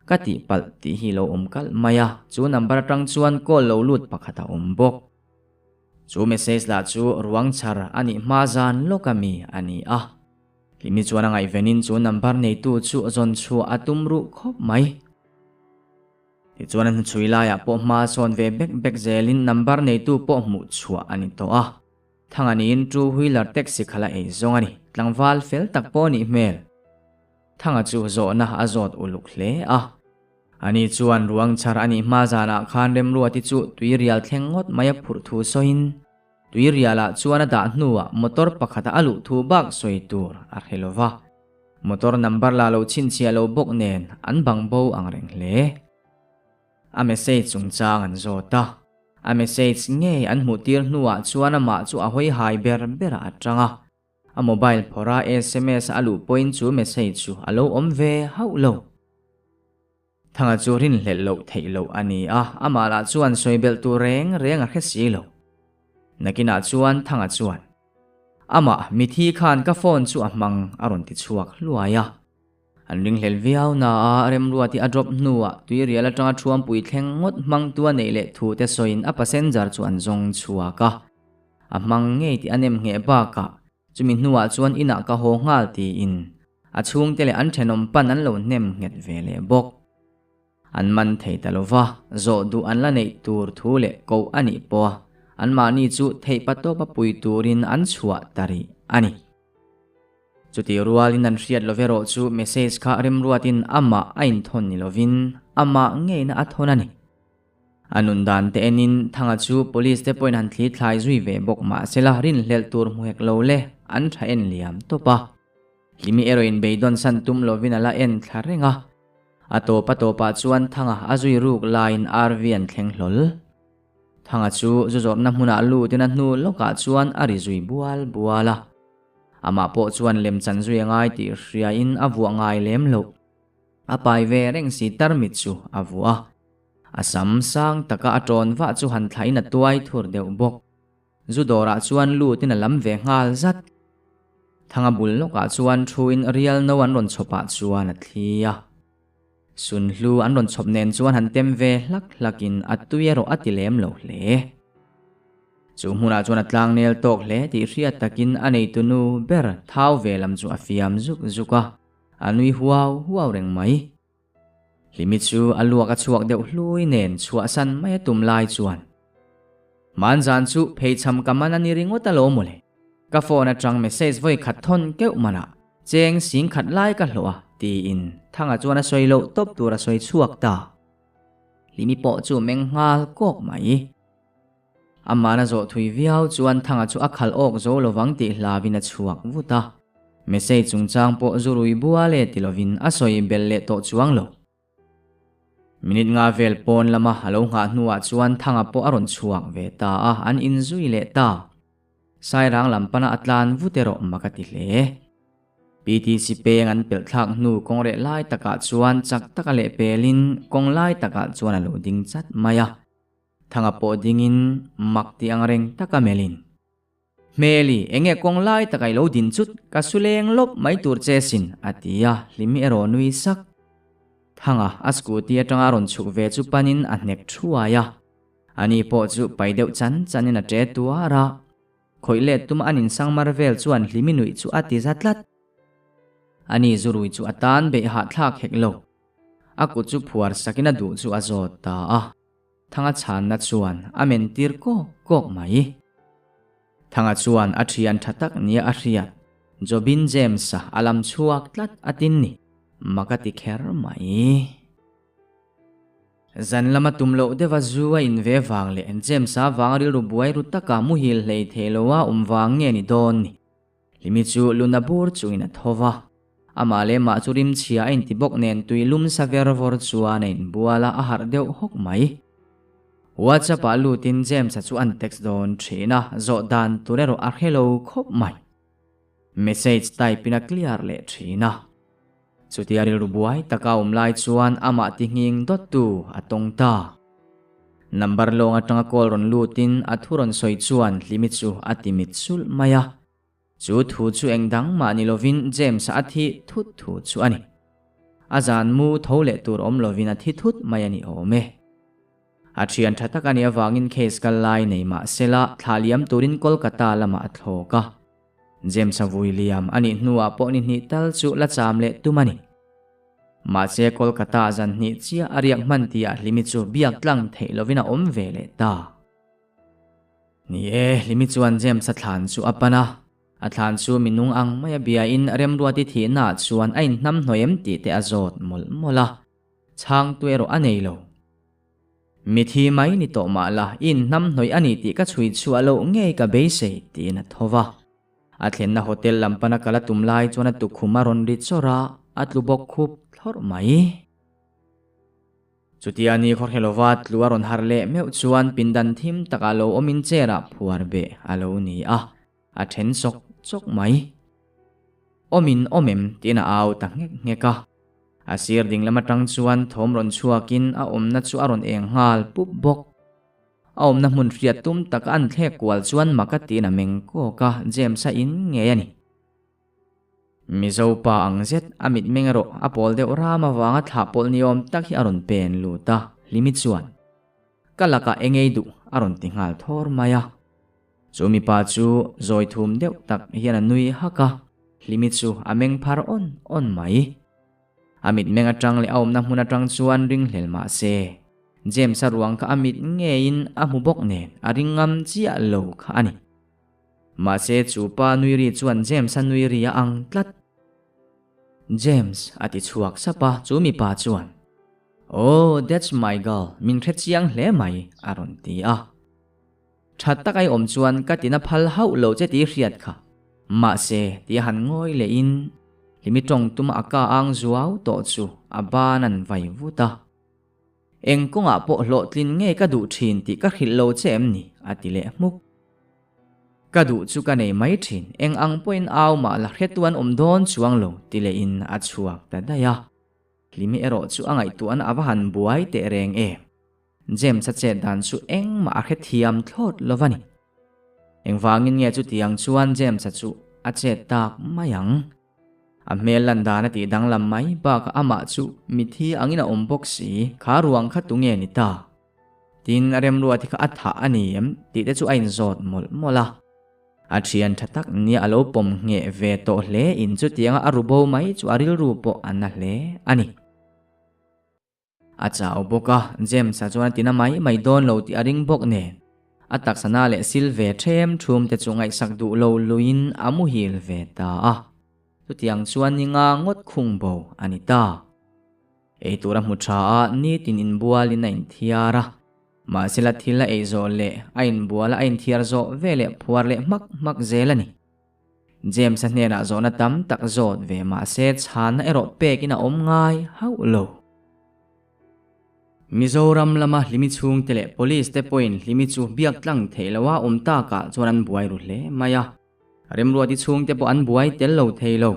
ka tih palh tih hi lo awm kalh mai a, chu number atang chuan call lo lut pakhat a awm bawk. Chu message lah chu ruang chhar a nih hma zan lawk a mi a ni a. Hlimi chuan a ngaihvenin chu number neitu chu zawn chhuah a tum ruh khawp mai. Tichuan a hnuchhui laiah pawh hma sawn ve bek bek zelin number neitu pawh hmuh chhuah a ni tawh a. Thanga niin two wheeler taxi khala ei zawng a ni. Tlangval fel tak pawh a nih hmel. Thanga chu zawhna a zawt uluk hle a. Ani chuan ruang chhar a nih hma zanah khan Remruati chu tuirial thleng ngawt mai a phurh thu sawiin tuirialah chuan a dah hnuah motor pakhata a luh thu bak sawi tur a hre lo va. Motor number la lo chhinchhiah lo bawk nen an bang bo ang reng hle. A message chungchang an zawt a. A message ngei an hmuh tir hnuah chuan amah chu a hawi hai ber berah a tang a. A mobile phawrha sms a luh pawhin chu message chu a lo awm ve hauh lo. Thanga chu rinhlelh loh theih loh a ni a, amah lah chuan sawi belh tur reng reng a hre si lo. Nakinah chuan Thanga chuan, Amah, mithi khan ka phone chu a hmang a rawn ti chhuak hluai a. An ringhlel viau na a, Remruati a drop hnuah tuirial atanga thuampui thleng ngawt hmangtu a neih leh thu te sawiin a passenger chu an zawng chhuak a. A hmang ngei tih a nem ngheh bakah chumi hnuah chuan inah ka haw nghal tiin a chhungte leh an thenawm pan an lo hnem nghet ve leh bawk. An man thei ta lova, zawh duh an la neih tur thu leh koh a nih pawh a, anmahni chu theihpa tawpa pui turin an chhuah ta rih a ni. Chutih rualin an hriat lo erawh chu message kha remruatin amah a inthawn ni lovin amah ngeina a thawn a ni. A nun dan te enin Thanga chu police te pawhin han thli thlai zui ve bawk mahsela rinhlelh tur hmu hek lo le an tha en liam tawp a. Hlimi erawhin beidawn san tum lovin a la en thla reng a. A tawp a tawpah chuan Thanga a zui ruk laiin RV an thleng hlawl. Thanga chu zu zawrhna hmunah lutin a hnu lawkah chuan a ri zui bual bual a. Amah pawh chuan lem chan zui a ngai tih hriain a vuah ngai lem loh. A pai ve reng si tarmit chu a vuah a. A sam sang taka a tawn vah chu han thlain a tuai thur deuh bawk. Zu dawrah chuan lutin a lam ve nghal zat. Thanga bul lawkah chuan thuin rial no an rawn chhawpah chuan a thli a. Sunhlu an rawn chhawp nen chuan han tem ve hlak hlakin a tui erawh a ti lem lo hle. Chu hmunah chuan a tlangnel tawk hle tih hriat takin a neitu nu ber thau ve lam chu a fiam zuk zuk a, a nui huau huau reng mai. Hlimi chu a luak a chhuak deuh hlui nen chhuahsan mai a tum lai chuan Hmanzan chu pheichham ka man a ni ringawt alawm mawle. Ka phone atang message vawi khat thawn keuh manah cheng sing khat lai ka hlawh a tiin Thanga chuan a sawi loh tawp tur a sawi chhuak ta. Hlimi pawh chu meng nghal kawk mai. Amahna zawh thui viau chuan Thanga chu a khalh awk zo lovang tih hlauin a chhuak vut a. Message chungchang pawh zu rui bua le ti lovin a sawi belh leh tawh chuang lo. Minute nga vel pawn lama a lo nghah hnuah chuan Thanga pawh a rawn chhuak ve ta a, an inzui leh ta. Sairang lam pana a tlan vut erawh mak a ti hle. PTC peng an pelh thlak hnu kawng reh lai takah chuan chak taka leh pelin kawng lai takah chuan a lo ding chat mai a. Thanga pawh dingin mak ti ang reng taka melhin, Hmeli, enge kawng lai taka i lo din chut, ka su leng lawp mai tur che sin, a ti a, Hlimi erawh nui sak. Thanga a scooty atanga rawn chhuk ve chu panin a hnek thuai a, ani pawh chu pai deuh chan chanin a ṭe tuar a. Khawih let tuma an insangmar vel chuan Hlimi nuih chu a ti za tlat. Ani zurui chu a tan beih hahthlak hek lo. A kut chu phuar sakin a duh chu a zawt ta a. Thanga chhanna chuan a men tir kawk kawk mai. Thanga chuan a thian tha tak nia a hriat, Jobin James-a a lam chhuak tlat a tin ni, mak a ti kher mai. Zan lama tum loh deuha zu a in ve vang leh James-a vang rilru buai ru taka muhil hlei thei loa awm vang nge ni dawn ni. Hlimi chu luna bur chungin a tho va, amah leh mah chu rimchhia a inti bawk nen tui lum sa ver vawr chuan a inbual a, a harh deuh hawk mai. WhatsApp ah lutin James-a chu an text dawn thin a, zawh dan tur erawh a hre lo khawp mai. Message type in a clear leh thin a. Chutia rilru buai taka awm lai chuan amah ti nghing dawttu a tawng ta. Number lawng atanga call rawn lutin a thu rawn sawi chuan Hlimi chu a ti mit sulh mai a. Chu thu chu eng dang mah ni lovin James-a a thi thut thu chu a ni. A zan mu tho leh tur awm lovin a thi thut mai a ni awm e. A thian tha tak a nih avangin case kal lai nei mah sela thla liam turin Kolkata lamah a thlawk a. James-a vui liam a nih hnuah pawh ni hnih tal chu la cham leh tum a ni. Mahse Kolkata zan hnih chiah a riak hman tihah Hlimi chu biak tlang theih lovin a awm ve leh ta. Ni e, Hlimi chuan James-a thlan chu a pan a. A thlan chu mi nung ang maia biain Remruati thihnaah chuan a inhnamhnawih em tih te a zawt mawlh mawlh a. Chhangtu erawh a nei lo. Mithi mai ni tawh mah la, i inhnamhnawih a ni tih ka chhui chhuah loh ngei ka beisei, tiin a tho va. A thlenna hotel lam pana kal a tum lai chuan a tukhum a rawn ri chawrh a, a tlu bawk khup thlawrh mai. Chutia ni khawrhe lova tlu a rawn har leh meuh chuan pindan thim takah lo awmin chair ah phuar beh a lo ni a, a then chawk chawk mai. Awmin awm em? tiin a au ta nghek nghek a. A sir ding lam atang chuan thawm rawn chhuakin a awmna chu a rawn eng nghal pup bawk. A awmna hmun hriat tum taka an thlek kual chuan mak a tiin a meng kawk a, James-a in ngei a ni. Mizo pa ang zet a mitmeng erawh a pawl deuh ram avanga thlah pawlh ni awm tak hi a rawn pen lut a, Hlimi chuan, Ka lakah eng ei duh? a rawn ti nghal thawr mai a. Chu mipa chu zawi thum deuh tak hian a nui hak a, Hlimi chu a meng phar awn awn mai. A mitmeng atang leh a awmna hmun atang chuan ringhlel mah se, James-a ruang kha a mit ngeiin a hmu bawk nen a ring ngam chiah lo kha a ni. Mahse chu pa nui ri chuan James-a nui ri a ang tlat. James a ti chhuak sap a, chu mipa chuan, Oh, that's my girl, min hre chiang hle mai, a rawn ti a. Tha tak ai awm chuan ka tina phal hauh lo che tih hriat kha. Mahse, tia han ngawi leh in, Hlimi tawng tuma a ka ang zuau tawh chu a ban an vai vut a. Eng kawngah pawh hlawhtlin nge ka duh thin tih ka hrilh lo che em ni? a ti leh hmuk. Ka duh chu ka nei mai thin, eng ang pawhin au mah la hretu an awm dawn chuang lo ti leh in a chhuak ta daih a. Hlimi erawh chu a ngaihtuahna a va han buai teh reng em. James-a chet dan chu engmah a hrethiam thlawt lo va ni. Engvangin nge chutiang chuan James-a chu a chet tak mai ang? A hmel lan dan a tih danglam mai bakah amah chu mithi angin a awm bawk si, kha ruang kha tunge ni ta? Tin, a remruati kha a thah a ni em tih te chu a inzawt mawlh mawlh a. A thian tha tak nia a lo pawm ngheh ve tawh hle in chutianga a ru bo mai chu a rilru pawh a na hle a ni. A chau bawk a, James-a chuan a tina mai mai dawn lo tih a ring bawk nen, a taksana leh sil ve ṭhem ṭhum te chu ngaihsak duh lo luiin a muhil ve ta a. Chutiang chuan ni nga ngawt khung bo a ni ta. Ei tur a hmu ṭha a, nitin inbualin a inthiar a. Mahsela thil a ei zawh leh a inbual a a inthiar zawh ve leh phuar leh hmak hmak zel a ni. James-a hnenah zawhna tam tak zawt ve mahse chhanna erawh pekin a awm ngai hauh lo. Mizoram lama hlimi chhungte leh Police te pawhin hlimi chu biak tlang theih loha awm takah chuan an buai ru hle mai a, Remruati chhungte pawh an buai tel lo thei lo.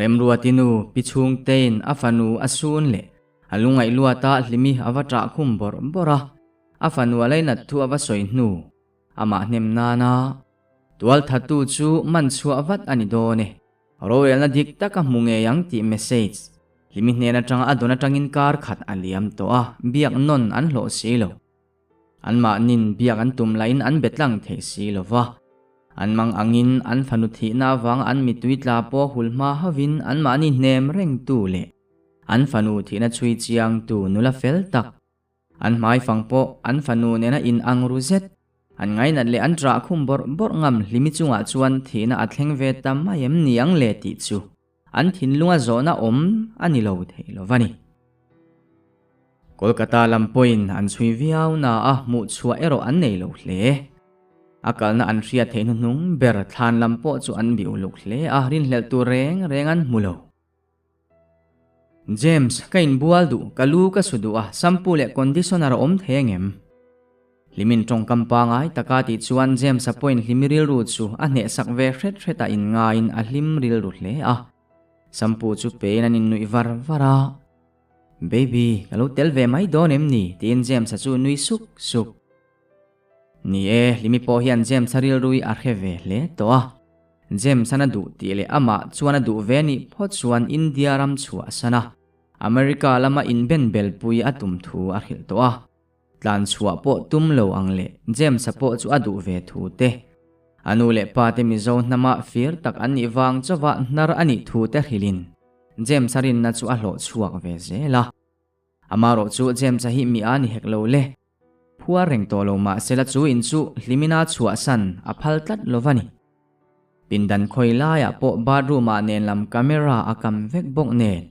Remruati nu pi chhungtein a fanu a sun leh a lungaih luata hlimi a va ṭah khum bawrh bawrh a, a fanu a lainat thu a va sawi hnu amah hnem nana Tualthatu chu man chhuah vat a ni dawn e. Rorelna dik tak a hmu ngei ang tih message hlimi hnen atanga a dawn atangin kar khat a liam tawh a, biak nawn an hlawh si lo. Anmahnin biak an tum lahin an be tlang thei si lo va. An mang angin an fanu thihna avanga an mitui tla pawh hul hma hovin anmahni hnem rengtu leh an fanu thihna chhui chiangtu nula fel tak An hmaifang pawh an fanu nena in ang ru zet. An ngainat leh an ṭah khum bawrh bawrh ngam hlimi chungah chuan thihna a thleng ve ta mai em ni ang le tih chu an thinlunga zawhna awm a ni lo thei lo va ni. Kolkata lam pawhin an chhui viau na a hmuh chhuah erawh an nei lo hle. A kalna an hriat theih hnuhnung ber thlan lam pawh chu an bih uluk hle a, rinhlelh tur reng reng an hmu lo. James, ka inbual duh, ka lu ka su duh a, shampoo leh conditioner a awm thei angem? Hlimin tawngkam pangai taka tih chuan James-a pawhin hlimi rilru chu a hnehsak ve hret hret a inngaiin a hlim rilru hle a. Shampoo chu pein an innuih var var a. Baby, ka lo tel ve mai dawn em ni? tiin James-a chu nui suk suk. Ni e, hlimi pawh hian James-a rilrui a hre ve hle tawh a. James-an a duh tih leh amah chuan a duh ve nih phawt chuan India ram chhuah a san a, America lama inben belpui a tum thu a hrilh tawh a. Tlan chhuah pawh tum lo ang leh James-a pawh chu a duh ve thu te, a nu leh pa te Mizo hnama fir tak an nih vang chauva hnar a nih thu te hrilhin James-a rinna chu a hlawh chhuak ve zel a. Amarawh chu James-a hi mi a ni hek lo le. Phuar reng tawh lo mah sela chu in chu hlimina chhuahsan a phal tlat lo va ni. Pindan khawi laiah pawh bathroom ah nen lam camera a kam vek bawk nen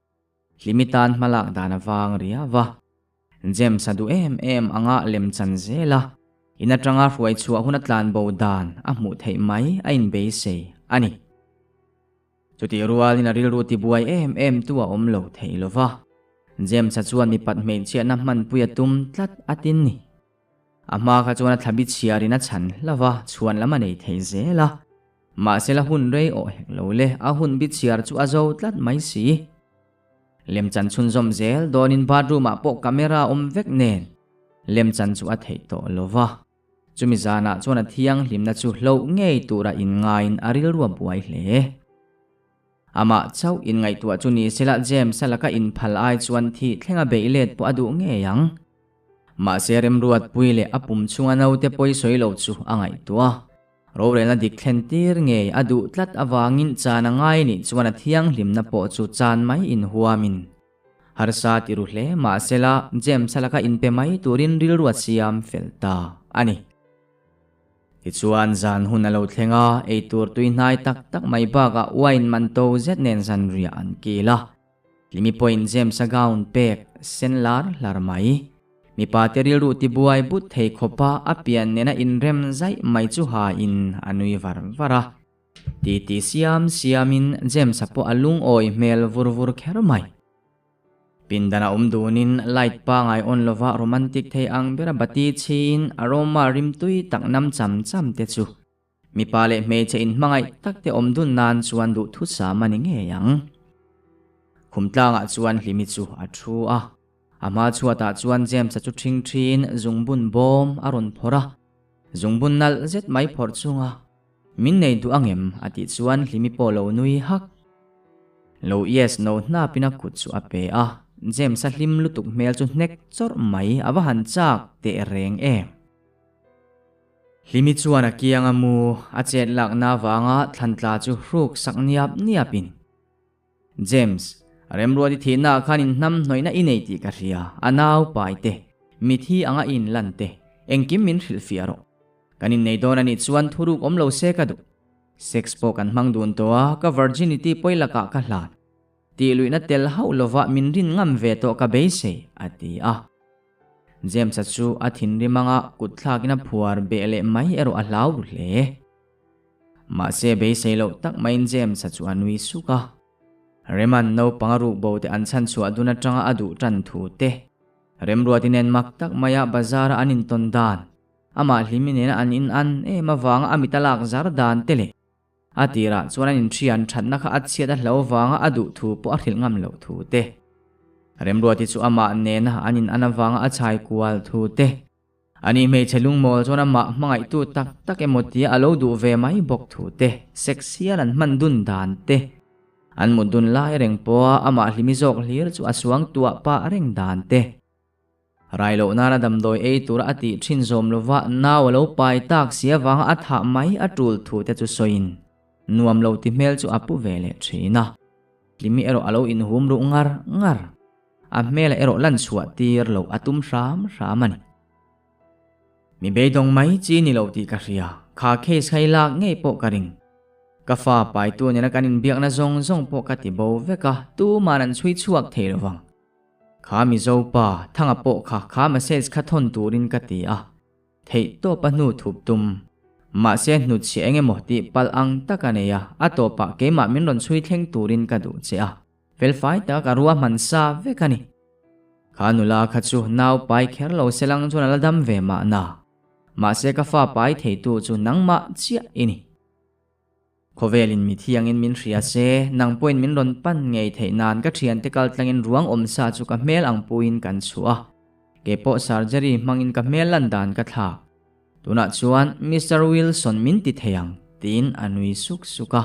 hlimi tan hmalak dan a vang riau a. James a duh em em anga lem chan zel a, in atanga hruai chhuah huna tlan bo dan a hmuh theih mai a inbeisei a ni. Chutih rualin a rilru tibuai em em tu a awm lo thei lo va. James-a chuan mipat hmeichhiatna hmanpui a tum tlat a tin ni. A hma kha chuan a thlabi chhiarin a chhan hlauh a, chhuan lam a nei thei zel a. Mahse la hun rei awh hek lo le, a hun bi chhiar chu a zo tlat mai si. Lemchan chhunzawm zel dawnin bathroom-ah pawh camera awm vek nen lemchan chu a theih tawh lo va. Chumi zanah chuan a thianghlimna chu hloh ngei tura inngaiin a rilru a buai hle. Amah chauh inngaihtuah chu ni sela James-a laka inphal ai chuan thih thlenga beih let pawh a duh ngei ang. Mahse remruatpui leh a pum chhunga naute pawi sawi lo chu a ngaihtuah. Rorelna dik thlen tir ngei a duh tlat avangin chan a ngai nih chuan a thianghlimna pawh chu chan mai inhuamin Harsa ti ru hle mahsela James-a laka inpe mai turin rilru a siam fel ta a ni. Tichuan zan hun a lo thleng a, eitur tui hnai tak tak mai bakah wine man to zet nen zanriah an kil a. Hlimi pawhin James-a gown pek sen lar hlar mai. Mipa te rilru tibuai but thei khawpa a pian nena inrem zaih mai chu hain a nui var var a. Titi siam siamin James-a pawh a lungawi hmel vur vur kher mai. Pindan a awm dunin light pangai on lova romantic thei ang bera bati chhiin aroma rimtui tak nam cham cham te chu mipa leh hmeichhe inhmangaih tak te awm dun nan chuan duhthusam a ni ngei ang. Khum tlangah chuan Hlimi chu a thu a, a hma chhuatah chuan James-a chu ṭhing ṭhiin zungbun bawm a rawn phawrh a. Zungbun nalh zet mai phawrh chunga min nei duh angem a tih chuan Hlimi pawh lo nui hak. Lo yes no hnapin a kut chu a pe a, James-a hlim lutuk hmel chu hnek chawrh mai a va han chak teh reng em. Hlimi chuan a kiang a mu a chet lakna avanga thlantla chu hruk sak niap niapin. James, Remruati thihna ah khan inhnam hnawihna i nei tih ka hria, a nau pai te, mithi anga i inlan te, engkim min hrilhfiah rawh. Kan innei dawn a nih chuan thuruk awm lo se ka duh. Sex pawh kan hmang dun tawh a, ka virginity pawi lakah ka hlan. Tih luihna tel hauh lova min rin ngam ve tawh ka beisei, a ti a. James-a chu a thinrim anga kut thlakin a phuar beh leh mai erawh a hlau ru hle. Mahse beisei loh tak maiin James-a chu a nui suk a. Rema'n naupang a rukbo te an chhanchhuah dun atanga a duh tan thu te, Remruati nen mak tak maia bazar-a an intawn dan, amah Hlimi nena an in an em avanga a mit a lak zar dan te leh a tirah chuan an inthian thatna kha a chhiat a hlo vanga a duh thu pawh a hrilh ngam loh thu te, Remruati chu amah nena an in an avanga a chhai kual thu te, Ani hmeichhe lungmawl chuan amah hmangaihtu tak tak emaw tia a lo duh ve mai bawk thu te, sex hial an hman dun dan te, an mut dun lai reng pawha amah hlimi zawk hlir chu a suang tuah pah reng dan te. Rai loh nana damdawi ei tura a tih thin zawm lova nau a lo pai tak si avanga a thah mai a tul thu te chu sawiin nuam lo ti hmel chu a pu ve leh thin a. Hlimi erawh a lo inhum ruh ngar ngar. A hmel erawh lan chhuah tir loh a tum hram hram a ni. Mi beidawng mai chi ni lo tih ka hria, kha case kha i lak ngei pawh ka ring. Ka fa paitu nena kan inbiakna zawng zawng pawh ka ti bo vek a, tuman an chhui chhuak thei lo vang. Kha Mizo pa, Thanga pawh kha kha message kha thawn turin ka ti a, theih tawp a hnu thup tum. Mahse hnutchhiah eng emaw tih palh ang tak a nei a, a tawpah keimah min rawn chhui thleng turin ka duh che a. Felfai tak a ruahman sa vek a ni. Kha nula kha chu nau pai kher lo se lang chuan a la dam ve mahna. Mahse ka fa pai theitu chu nangmah chiah i ni. Khawvelin mi thiangin min hria se, nang pawhin min rawn pan ngei theih nan ka thiante kal tlangin ruang awm sa chu ka hmel ang puiin kan chhuah a. Kei pawh surgery hmangin ka hmel lan dan ka thlak. Tunah chuan Mister Wilson min ti thei ang, tiin a nui suk suk a.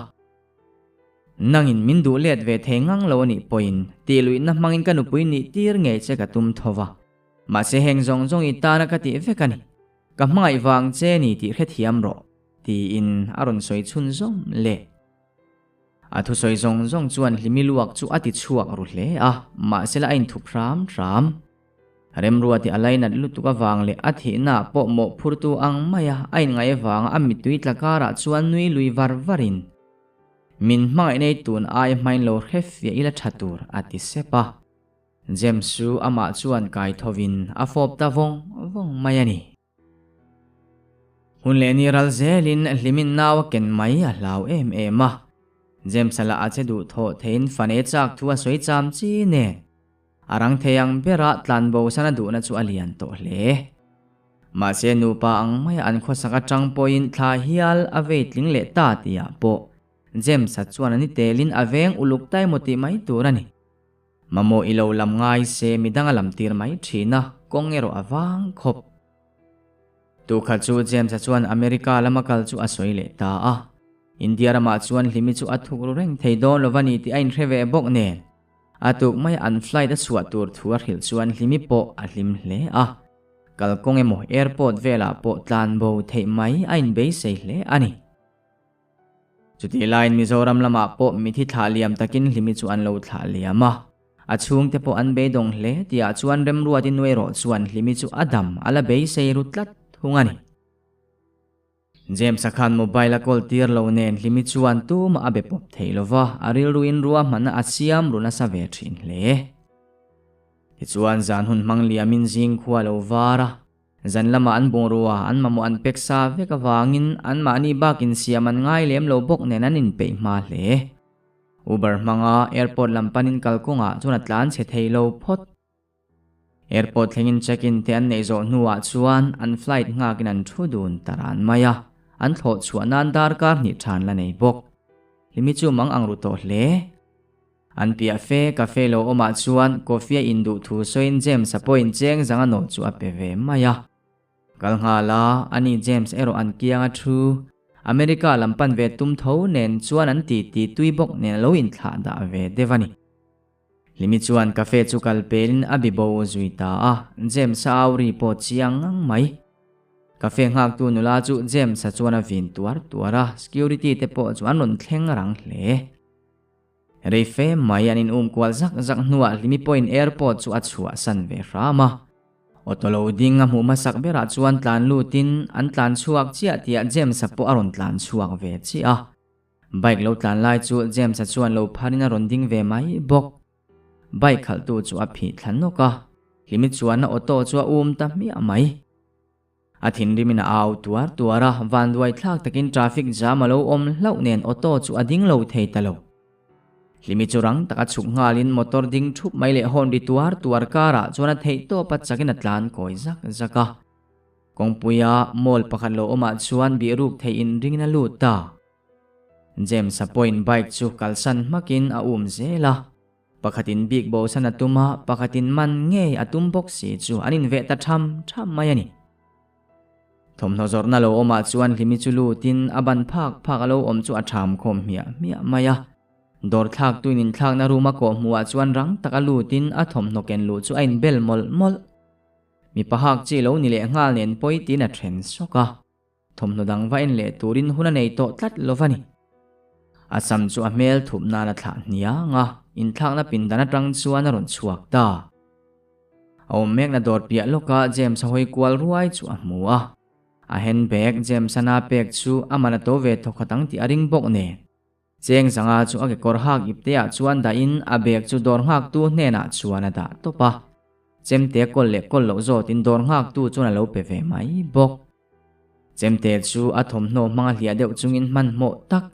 Nangin min duh let ve thei ngang lo a nih pawhin tih luihna hmangin ka nupui nih tir ngei che ka tum tho va. Mahse heng zawng zawng i tana ka tih vek a ni. Ka hmangaih vang che ni tih hrethiam rawh, tiin a rawn sawi chhun zawm leh. A thusawi zawng zawng chuan Hlimi luak chu a ti chhuak ru hle a, mahsela a inthup hram hram. Remruati a lainat lutuk avang leh a thihna pawh mawhphurtu ang maia a inngaih avanga a mittui tla karah chuan nui lui var varin, Min hmangaih nei tun ai hmain lo hre fiah ila tha tur, a ti sep a. James chu amah chuan kai thovin a fawp ta vawng vawng mai a ni. Hun leh ni ral zelin hlimin nau a ken mai a hlau em em a. James-a lah a che duh thawh theiin fane chak thu a sawi cham chi nen. A rang thei ang bera tlanbo sana duhna chu a lian tawh hle. Mahse nupa ang maia an khawsak atang pawhin thla hial a vei tling leh ta tihah pawh James-a chuan a ni telin a veng uluk ta emaw tih mai tur a ni. Mamawh i lo lam ngai se midang a lam tir mai thin a, kawng erawh a vang khawp. Tukhat chu James-a chuan America lama kal chu a sawi leh ta a. India ramah chuan Hlimi chu a thuk ru reng thei dawn lo va ni tih a inhre ve bawk nen. A tuk mai an flight a chhuah tur thu a hrilh chuan Hlimi pawh a hlim hle a. Kalkawng emaw airport velah pawh tlan bo theih mai a inbeisei hle a ni. Chutih laiin Mizoram lamah pawh mithi thlah liam takin Hlimi chu an lo thlah liam a. A chhungte pawh an beidawng hle tihah chuan Remruati nuairawh chuan Hlimi chu a dam a la beisei ru tlat thung a ni. James-a khan mobile a call tir lo nen Hlimi chuan tumah a be pawp thei lo va, a rilruin ruahmanna a siam ru nasa ve thin hle. Tichuan zan hun hmang liamin zing khua lo var a, zan lamah an bungrua an mamawh an pek sa vek avangin anmahni bakin siam an ngai lem lo bawk nen an inpeih hma hle. Uber hmanga airport lam panin kalkawngah chuan a tlan chhe thei lo phawt. Airport thlengin check-in te an neih zawh hnuah chuan an flight nghakin an thu dun ta ran mai a, an thlawh chhuah nan darkar hnih than la nei bawk. Hlimi chu mang ang ru tawh hle. An piah fe cafe lo awmah chuan coffee a induh thu sawiin James-a pawhin cheng zanga nawh chu a pe ve mai a. Kal nghal a, ani James erawh an kiang a thu. America lam pan ve tum tho nen chuan an ti ti tui bawk nen a lo inthlah dah ve deuh a ni. Hlimi chuan cafe chu kal pelin a bi bo zui ta a, James-a au ri pawh chiang ngang mai. Cafe nghaktu nula chu James-a chuan a vin tuar tuar a, security te pawh chu an rawn thleng rang hle. Rei fe mai an in um kual zak zak hnuah Hlimi pawhin airport chu a chhuahsan ve hram a. Auto lo ding a hmuh hmasak berah chuan tlan lutin an tlan chhuak chiah tihah James-a pawh a rawn tlan chhuak ve chiah a. Bike lo tlan lai chu James-a chuan lo pharin a rawn ding ve mai bawk. Bike khalhtu chu a phih thla nawk a, Hlimi chuan a auto chu a um ta hmiah mai. A thinrimin a au tuar tuar a, vanduai thlak takin traffic jam a lo awm hlauh nen auto chu a ding lo thei ta lo. Hlimi chu rang taka chhuk nghalin motor ding thup mai leh hawn ri tuar tuar karah chuan a theih tawp a chakin a tlan kawi zak zak a. Kawngpuia mall pakhat lo awmah chuan bihruk theih inringin a lut ta. James-a pawhin bike chu kalsan hmakin a um zel a. Pakhatin bik bosan a tum a, pakhatin man ngei a tum bawk si chu an inveh ta tham tham mai a ni. Thawmhnaw zawrhna lo awmah chuan Hlimi chu lutin a ban phak phak a lo awm chu a tham khawm hmiah hmiah mai a. Dawr thlaktuin inthlakna room a kawh hmuhah chuan rang taka lutin a thawmhnaw ken luh chu a inbel mawlh mawlh. Mipa hak chi lo ni leh nghal nen pawi tiin a then sawk a. Thawmhnaw dang va en leh turin hun a nei tawh tlat lo va ni. A sam chu a hmel thup nan a thlah hniang a, inthlakna pindan atang chuan a rawn chhuak ta. A awm mekna dawr piah lawka James a hawi kual ruai chu a hmu a. A handbag James-a na pek chu a man a to ve thawkhat ang tih a ring bawk nen. Cheng zanga chu a kekawr hak ipteah chuan dahin a bag chu dawr nghaktu hnenah chuan a dah tawp a. Chemte kawl leh kawl loh zawtin dawr nghaktu chuan a lo pe ve mai bawk. Chemte chu a thawmhnaw hmanga hliah deuh chungin hmanhmawh tak,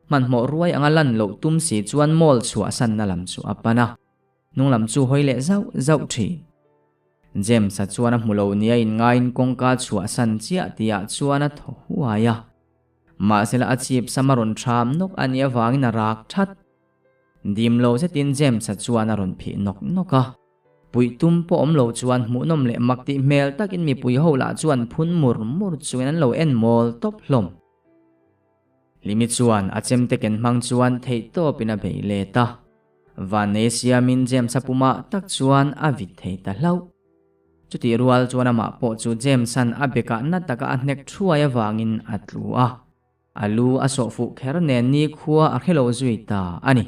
hmanhmawh ruai anga lan loh tum si chuan mall chhuahsanna lam chu a pan a, hnung lam chu hawi leh zauh zauh thin. James-a chuan a hmu lo nia inngaiin kawngka chhuahsan chiah tihah chuan a thaw huai a. Mahsela a chip sam a rawn ṭham nawk a nih avangin a rak ṭhat. Dim lo zetin James-a chuan a rawn phih nawk nawk a. Puih tum pawh awm lo chuan hmuhnawm leh mak tih hmel takin mipui ho lah chuan phun mur mur chungin an lo en mawl tawp hlawm. Hlimi chuan a chemte ken hmang chuan theihtawpin a bei let a. Vannei siamin James-a pumah tak chuan a vit thei ta hlauh. Chutih rual chuan amah pawh chu James-a'n a bekah na taka a hnek thuai avangin a tlu a, a lu a sawh fuh kher nen nikhua a hrelo zui ta a ni.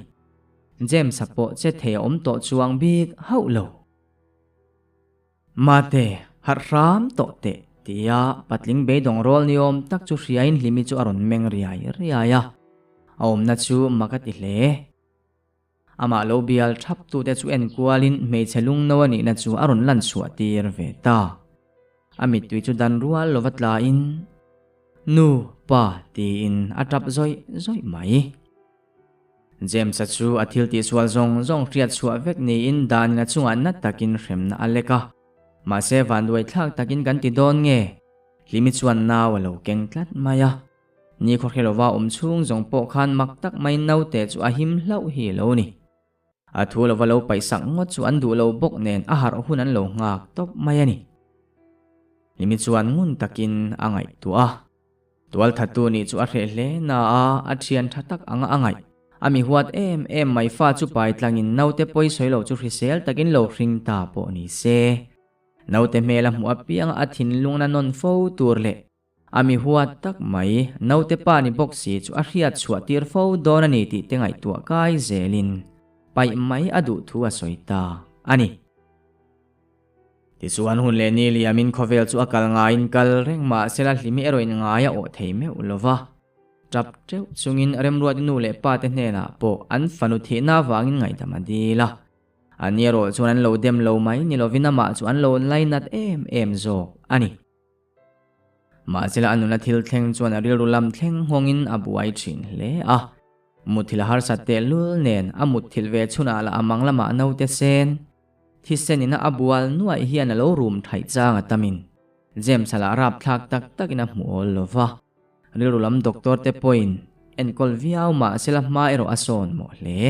James-a pawh che thei a awm tawh chuang bik hauh lo. Mate, harh hram tawh teh, tia patling beidawng rawl ni awm tak chu hriain Hlimi chu a rawn meng riai riai a, a awmna chu mak a ti hle. Amah lo bial thap tute chu en kualin hmeichhe lungno a nihna chu a rawn lan chhuah tir ve ta. A mittui chu dan rual lova tlain, Nu, pa tiin a tap zawih zawih mai. James-a chu a thil tihsual zawng zawng hriat chhuah vek niin danin a chungah na takin hremna a lek a. Mahse vanduai thlak takin kan ti dawn nge? Hlimi chuan nau a lo keng tlat mai a. Ni khawhre lova awm chhung zawng pawh khan mak tak mai naute chu a him hlauh hi lo ni. A thu lova lo paihsak ngawt chu an duh lo bawk nen a harh hun an lo nghak tawp mai a ni. Hlimi chuan ngun takin a ngaihtuah a. Tualthattu nih chu a hreh hle na a, a thian tha tak anga a ngaih. A mi huat em em mai fa chu pai tlangin naute pawi sawi lo chu hrisel takin lo hring ta pawh ni se. Naute hmel a hmuh apianga a thinlungna nawn fo tur leh A mi huat tak mai, naute pa ni bawk si chu a hriat chhuah tir fo dawn a ni tih te ngaihtuah kai zelin paih mai a duh thu a sawi ta a ni. Tichuan hun leh ni liamin khawvel chu a kal ngaiin kal reng mah sela hlimi erawhin ngai a awh thei meuh lo va. Tap teuh chungin Remruati nu leh pa te hnenah pawh an fanu thihna avangin ngaihdam a dil a. Ani erawh chuan an lo dem lo mai ni lovin amah chu an lo lainat em em zawk a ni. Mahsela a nuna thil thleng chuan a rilru lam thleng nghawngin a buai thin hle a. Mutthil a harsat tehlul nen a mutthilh ve chhunah lah a mang lamah naute sen, thisen ina a bual nuaih hian a lo rum thaih chang a tamin James-a lah rapthlak tak takin a hmu awl lo va. Rilru lam doctor te pawhin enkawl viau mahsela hma erawh a sawn mawh hle.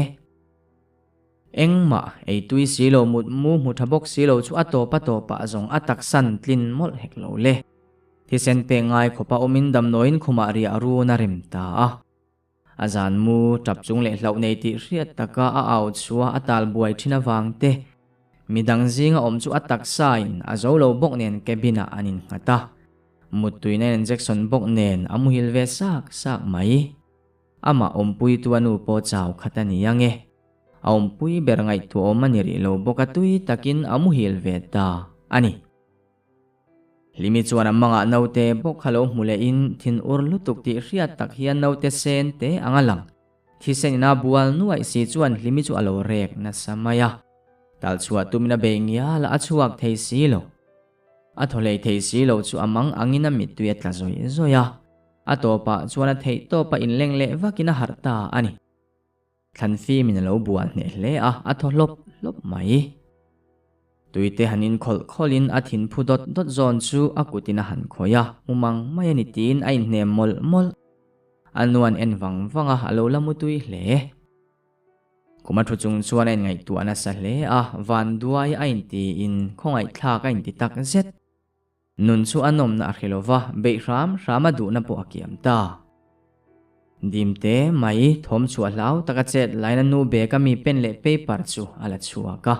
Engmah ei tui si lo mut mu hmu tha bawk si lo chu a tawp a tawpah zawng a taksan tlin mawlh hek lo le. Thisen pek ngai khawpa awmin damdawiin khumah riah run a rem ta a. A zan mu tap chung leh hlauh nei tih hriat taka a au chhuah a tal buai thin avang te, midang zinga awm chu a taksain a zo lo bawk nen cabin-ah an innghat a. Muttuina injection bawk nen a muhil ve sak sak mai. Amah awmpuitu a nu pawh chau khat a ni ang e. A awmpui ber ngaihtuahawm a ni rih lo bawk a tui takin a muhil ve ta a ni. Hlimi chuan a mangah naute bawk kha lo hmu lehin thin ur lutuk tih hriat tak hian naute sen te ang a lang. Thisen ina bual nuaih si chuan Hlimi chu a lo rek nasa mai a. Tal chhuah tumin a bei ngial a, a chhuak thei si lo. A thaw hlei thei si lo chu a mang angin a mittui a tla zawih zawih a. A tawpah chuan a theih tawpa inleng leh vakin a harh ta a ni. Thlan fimin a lo bual hneh hle a, a thaw hlawp hlawp mai. Tuite han inkhawlh khawlhin a thin phu dawt dawt zawn chu a kutin a han khawih a, hmu mang mai a ni tiin a inhnem mawlh mawlh. A nu an en vang vang a, a lo la mutui hle. Kum a thu chung chuan a inngaihtuah nasa hle a, van duai a intiin khawngaihthlak a inti tak zet. Nun chu a nawmna a hre lo va, beih hram hram a duhna pawh a kiam ta. Dimte mai thawm chhuah hlau taka chet laina nu bag a mi pen leh paper chu a la chhuak a.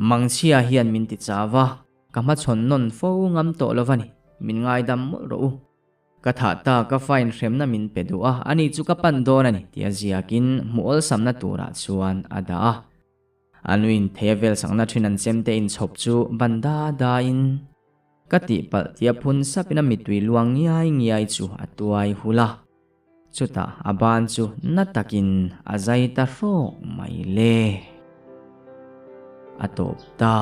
Mangchhia hian min ti chau a, ka hmachhawn nawn fo ngam tawh lo va ni, min ngaidam mawlh rawh u. Ka thah ta, ka fine hremna min pe duh a, ani chu ka pan dawn a ni, tia ziakin hmuh awlsamna turah chuan a dah a. A nuin thei a vel sakna thin an chemte inchhawp chu ban da da in ka tihpalh tia phun sapin a mittui luang ngiai ngiai chu a tuai hul a. Chutah a ban chu na takin a zai ta hrawk mai le. A tawp ta.